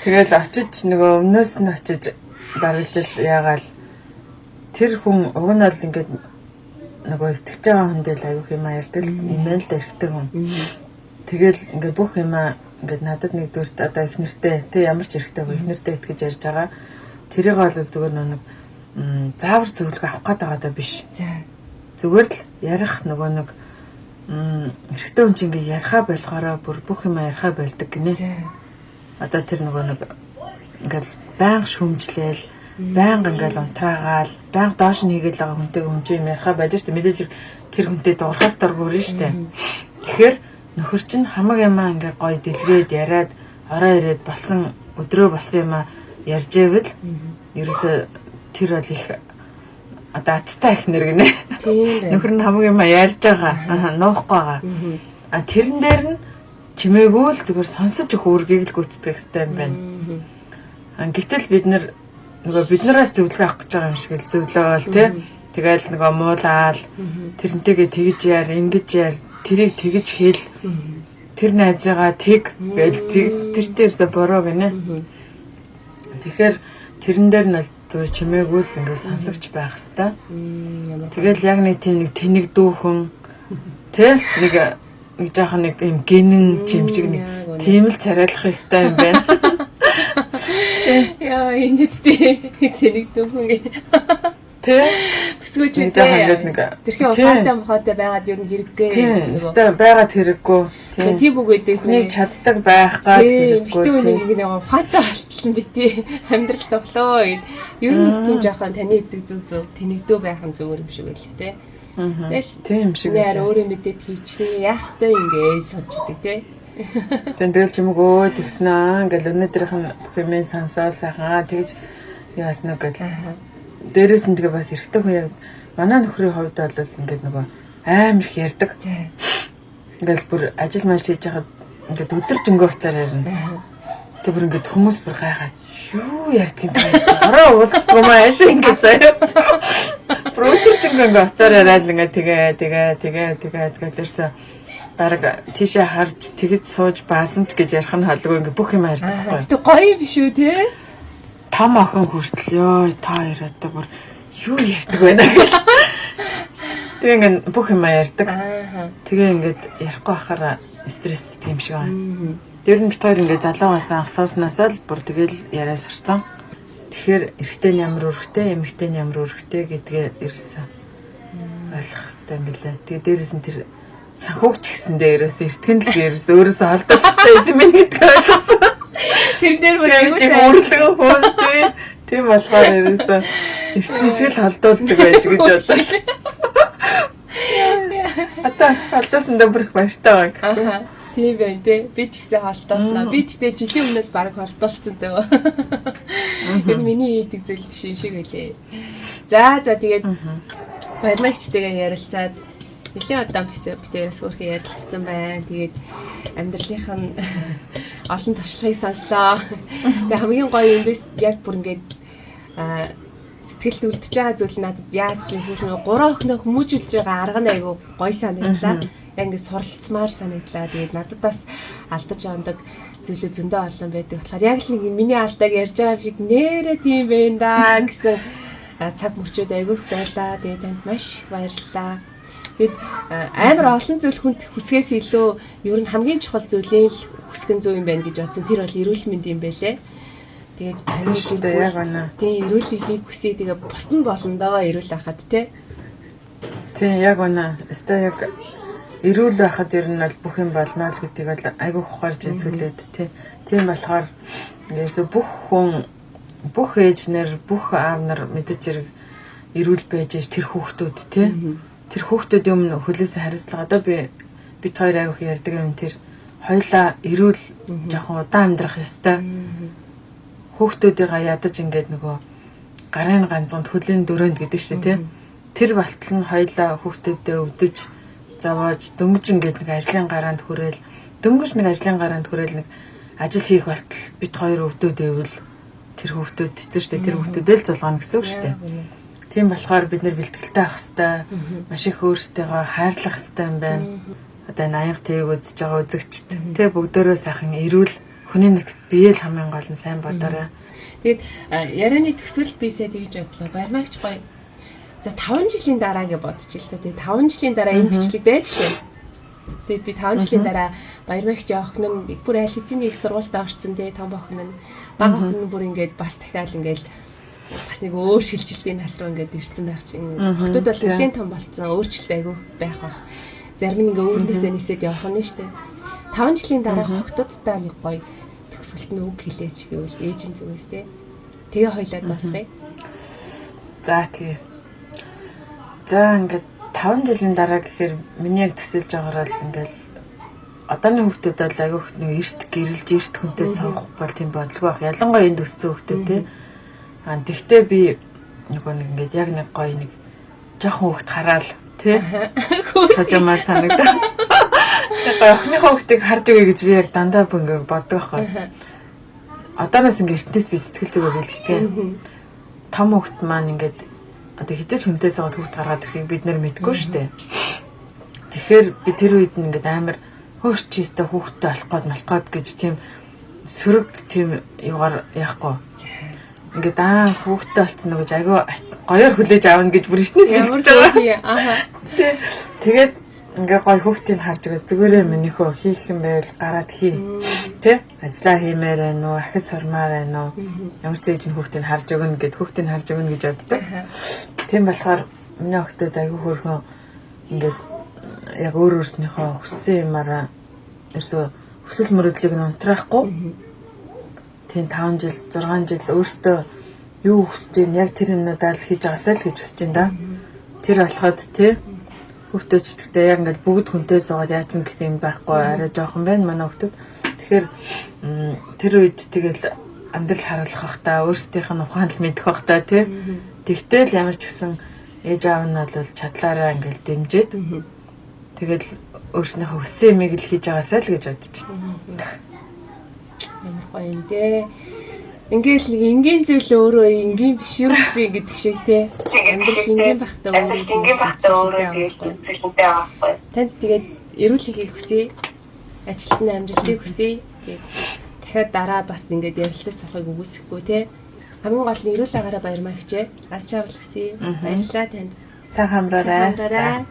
Тэгэл очиж нөгөө өмнөөс нь очиж барилжил яагаал тэр хүн уг нь бол ингээд нөгөө итгэж байгаа хүндээ л аюух юм ярьдаг юм байна л да эрэгтэй хүн. Тэгэл ингээд бүх юмаа ингээд надад нэгдүгüрт одоо их нэртэй тэг ямар ч эрэгтэй хүн их нэртэй итгэж ярьж байгаа. Тэрийг бол зүгээр нэг заавар зөвлөгөө авах гээд байгаа даа биш. За. Зүгээр л ярих нөгөө нэг эрэгтэй хүн чинь ингээд яриха болохоороо бүр бүх юм яриха болдог гинэ. За. Одоо тэр нөгөө нэг ингээд байнга шүмжлээл, байнга ингээд унтраагаал, байнга доош нь хийгээл байгаа хүнтэй хүн чинь юм яриха байдаг шүү дээ. Мэдээж тэр хүнтэй дуурхаас дургүй шүү дээ. Тэгэхээр нөхөр чинь хамаг юмаа ингээд гоё дэлгээд яриад ороо ирээд болсон өдрөө болсон юмаа ярьж ивэл ерөөсөө тэр бол их одоо азтай их нэр гинэ. Тийм байна. Нөхөр нь хамаг юмаа ярьж байгаа. Нуухгүй байгаа. А тэрэн дээр нь чимээгүй л зүгээр сонсож өгөх үүргийг л гүйцэтгэх хэрэгтэй юм байна. А гэтэл бид нар нөгөө биднээс зөвлөгөө авах гэж байгаа юм шиг л зөвлөөл тий. Тэгэл нөгөө муулаал тэрнтэйгээ тэгж яар, ингэж яар, тэрийг тэгж хэл. Тэр найзыгаа тэг гээл тэр чирээсээ буруу гинэ. Тэгэхээр тэрэн дээр нь зүгээр чимээгүй л ингээд сонсогч байх хэвээр. Тэгэл яг нэг тийм нэг тэнэг дүүхэн тий нэг нэг жоохон нэг юм гинэн чимжиг нэг тийм л царайлах ёстой юм байна. Яа энэ тий тэнэг дүүхэн гэ. Тэ Өсгөөч нэг жоохон ингээд нэг тэрхээ ухаантай мухаатай байгаад ер нь хэрэггүй. Тийм өстой байгаад хэрэггүй. Тийм тийм үг гэдээс нэг чаддаг байх гад хэрэггүй. Тийм нэг нэг ухаантай болтол нь би тий амьдрал тоглоо гэд. Ер нь нэг тийм жоохон таны идэг зүг зүг тэнэгдүү байх нь зүгээр юм шиг байл тий. Тэгэл тийм шиг. Нэр өөрөө мэдээд хийчих яах ёстой ингээд сууж идэг тий. Тэгэл чимээгөө тэгсэн аа ингээл өнөөдрийнх нь бүх юмыг сонсоол сайхан тэгж яасан уу гэл. Дээрээс нь тэгээ бас эрэгтэй хүн яг манай нөхрийн хувьд бол ингээд нөгөө амар их ярьдаг. Ингээл бүр ажил маж хийж байхад ингээд өдөржингөө уцаар ярина. Тэг бүр ингээд хүмүүс бүр гайхаад юу ярьдгийг та ороо уулздаг юм аа яаш ингээд заяа. Бүр өдөржингөө ингээд уцаар яриад ингээд тэгээ тэгээ тэгээ тэгээ тэгэл бараг тийшээ харж тэгж сууж баасан ч гэж ярих нь халгүй ингээд бүх юм ярьдаг байхгүй. Гэтэ гоё биш үү те? Том охин хүртэл ёо та хоёр одоо бүр юу ярьдаг байна гэл. Тэгээ ингээд бүх юм ярьдаг. Тэгээ ингээд ярихгүй байхаараа стресс юм шиг байна. Тэр нь бит хоёр ингээд залуугаас анх сууснасаа л бүр тэгэл яриа сурцсан. Тэгэхээр эрэгтэй нь ямар үүрэгтэй, эмэгтэй нь ямар үүрэгтэй гэдгээ ерөөсөө ойлгох хэрэгтэй юм билээ. Тэгээ дээрэс нь тэр санхүүгч гэсэндээ ерөөсөө эртгэн л би ерөөсөө өөрөөсөө холдох хэрэгтэй байсан юм гэдгийг ойлгосон. Тэр дээр бүр аягүй үүрлэгэн хүн тий. Тийм болохоор ерөөсөө эртгэн шиг л холдуулдаг байж гэж бодлоо. Одоо холдоосондоо бүр их баяртай байгаа. Тийм байна те. Би ч гэсэн холдоолноо. Би тэгтээ жилийн өмнөөс бараг холдоолцсон дөө. Тэр миний хийдэг зүйл биш юм шиг байлээ. За тэгээд баярмагчтэйгээ ярилцаад нэлийн удаан битээрээс хөөрхөн ярилцсан байна. Тэгээд амьдралынх нь олон туршлагыг сонслоо. Тэгээд хамгийн гоё эндээс яг бүр ингээд сэтгэлд үлдэж байгаа зүйл надад яаж чинь хөөрхөн гурван охиноо хүмүүжүүлж байгаа арга нь айгүй гоё санагдлаа. Яг ингээд суралцмаар санагдлаа. Тэгээд надад бас алдаж ондог зүйлүүд зөндөө олон байдаг болохоор яг л нэг миний алдааг ярьж байгаа юм шиг нэрэ тийм байна да гэсэн цаг мөчүүд айгүй их байлаа. Тэгээд танд маш их баярлалаа. Тэгээд амар олон зүйл хүнд хүсгээс илүү ер нь хамгийн чухал зүйлийн л хүсгэн зөв юм байна гэж бодсон. Тэр бол эрүүл мэнд юм байлээ. Тэгээд таны яг үнэ. Тийм эрүүл мэндийг хүсье. Тэгээ бус нь болно доо эрүүл байхад тий. Тийм яг үнэ. Өстой яг эрүүл байхад ер нь бол бүх юм болно л гэдгийг бол айгүй ухаарч зүйлээд тий. Тийм болохоор ерөөсө бүх хүн, бүх ээж нар, бүх аав нар мэдээж хэрэг эрүүл байж тэр хүүхдүүд тий. Тэр хүүхдүүд өмнө хөлөөс хариуцлага одоо бид хоёр айгүй их ярьдаг юм тэр хоёлаа эрүүл жоохон удаан амьдрах ёстой. Хүүхдүүдийгаа ядаж ингээд нөгөө гарын ганцанд хөлийн дөрөөнд гэдэг чинь тий. Тэр болтол нь хоёлаа хүүхдүүдээ өвдөж зовоож дөнгөж ингээд нэг ажлын гараанд хүрээл дөнгөж нэг ажлын гараанд хүрээл нэг ажил хийх болтол бид хоёр өвдөөд байвал тэр хүүхдүүд хэцүү шүү дээ. Тэр хүүхдүүдээ л зулгаана гэсэн үг шүү дээ. Тийм болохоор бид нэр бэлтгэлтэй байх хэвээр, маш их өөрсдийгөө хайрлах хэвээр юм байна. Одоо энэ аяга тэрийг үзэж байгаа үзэгчд тий бүгдөө сайхан эрүүл хүний нэгт бие л хамгийн гол нь сайн бодоорой. Тэгээд ярианы төгсгөл би сая тэгж бодлоо. Баярмагч гоё. За 5 жилийн дараа гэж бодчих л та. Тэгээд 5 жилийн дараа энэ бичлэг байж лээ. Тэгээд би 5 жилийн дараа Баярмагч охин нь бүр аль хэзээний их сургуультаа орсон тий том охин нь бага охин нь бүр ингээд бас дахиад ингээд бас нэг өөр шилжилтийн нас руу ингээд ирсэн байх чинь. Хотод бол нэлээд том болцсон, өөрчлөлт айгүй байх бах. Зарим нь ингээд өөрнөөсөө нисээд явах нь шүү дээ. 5 жилийн дараа хотодтой нэг гоё төгсгөлт нь үг хэлээч гэвэл ээжийн зүгээс тий. Тэгээ хоёлаа дуусгая. За тэгээ. За ингээд 5 жилийн дараа гэхээр миний яг төсөөлж байгаагаар л ингээд одооны хүүхдүүд бол айгүй их нэг эрт гэрэлж эрт хүнтэй суух бол тийм бодлого байх. Ялангуяа энд өссөн хүүхдүүд тий. Аа тэгтээ би нөгөө нэг ингээд яг нэг гоё нэг жоохон хүүхд хараал тий. Сажамаар санагдаа. Тэгээ охиныхоо хүүхдийг харж өгье гэж би яг дандаа бүр ингээд боддог байхгүй. Одооноос ингээд эртнээс би сэтгэл зүгээ бэлддэг. Том хүүхд маань ингээд одоо хизээч хүнтэй суугаад хүүхд гаргаад ирэхийг бид нэр мэдэхгүй шүү дээ. Тэгэхээр би тэр үед нь ингээд амар хөөрч чийстэй хүүхдтэй болох гээд малах гээд гэж тийм сөрөг тийм югаар яахгүй. Ингээд аа хүүхдтэй болцсон уу гэж айгүй гоёор хүлээж авна гэж бүр эртнээс хэлж байгаа. Аа. Тэгээд ингээ гоё хүүхдийг харж байгаа зүгээрээ минийхөө хийх юм байвал гараад хий. Тэ? Ажлаа хиймээр байна уу, ахид сурмаар байна уу? Ямар ч ээж нь хүүхдийг харж өгнө гэд хүүхдийг харж өгнө гэж боддог. Тийм болохоор миний охтууд айгүй хөөрхөн ингээд яг өөр өөрснийхөө хүссэн юмараа ерөөсөө хүсэл мөрөдлийг нь унтраахгүй. Тийм 5 жил, 6 жил өөртөө юу хүсэж байна яг тэр юмнуудаа л хийж байгаасай л гэж хүсэж байна да. Тэр болоход тий хүүхдөөч гэхдээ яг ингээд бүгд хүнтэй суугаад яа ч гэсэн юм байхгүй арай жоохон байна манай хүүхдүүд. Тэгэхээр тэр үед тэгэл амьдрал харуулах бах та өөрсдийнх нь ухаан л мэдэх бах та тий. Тэгтэл ямар ч гэсэн ээж аав нь бол чадлаараа ингээд дэмжиж тэгэл өөрснийхөө хүссэн юмыг л хийж байгаасай л гэж бодож байна. Ямар гоё юм дээ. Ингээл нэг энгийн зүйл өөрөө энгийн биш юу гэсэн гэдэг шиг те. Амьдрал энгийн байхдаа өөрөө тэгэл байхгүй. Танд тэгээд эрүүл хийхийг хүсье. Ажилд нь амжилтыг хүсье. Тэгээд дахиад дараа бас ингээд ярилцаж сухыг үгүйсэхгүй те. Хамгийн гол нь эрүүл агаараа баярмаа хичээ. Аз жаргал хүсье. Баярлалаа танд. Сайн хамраарай.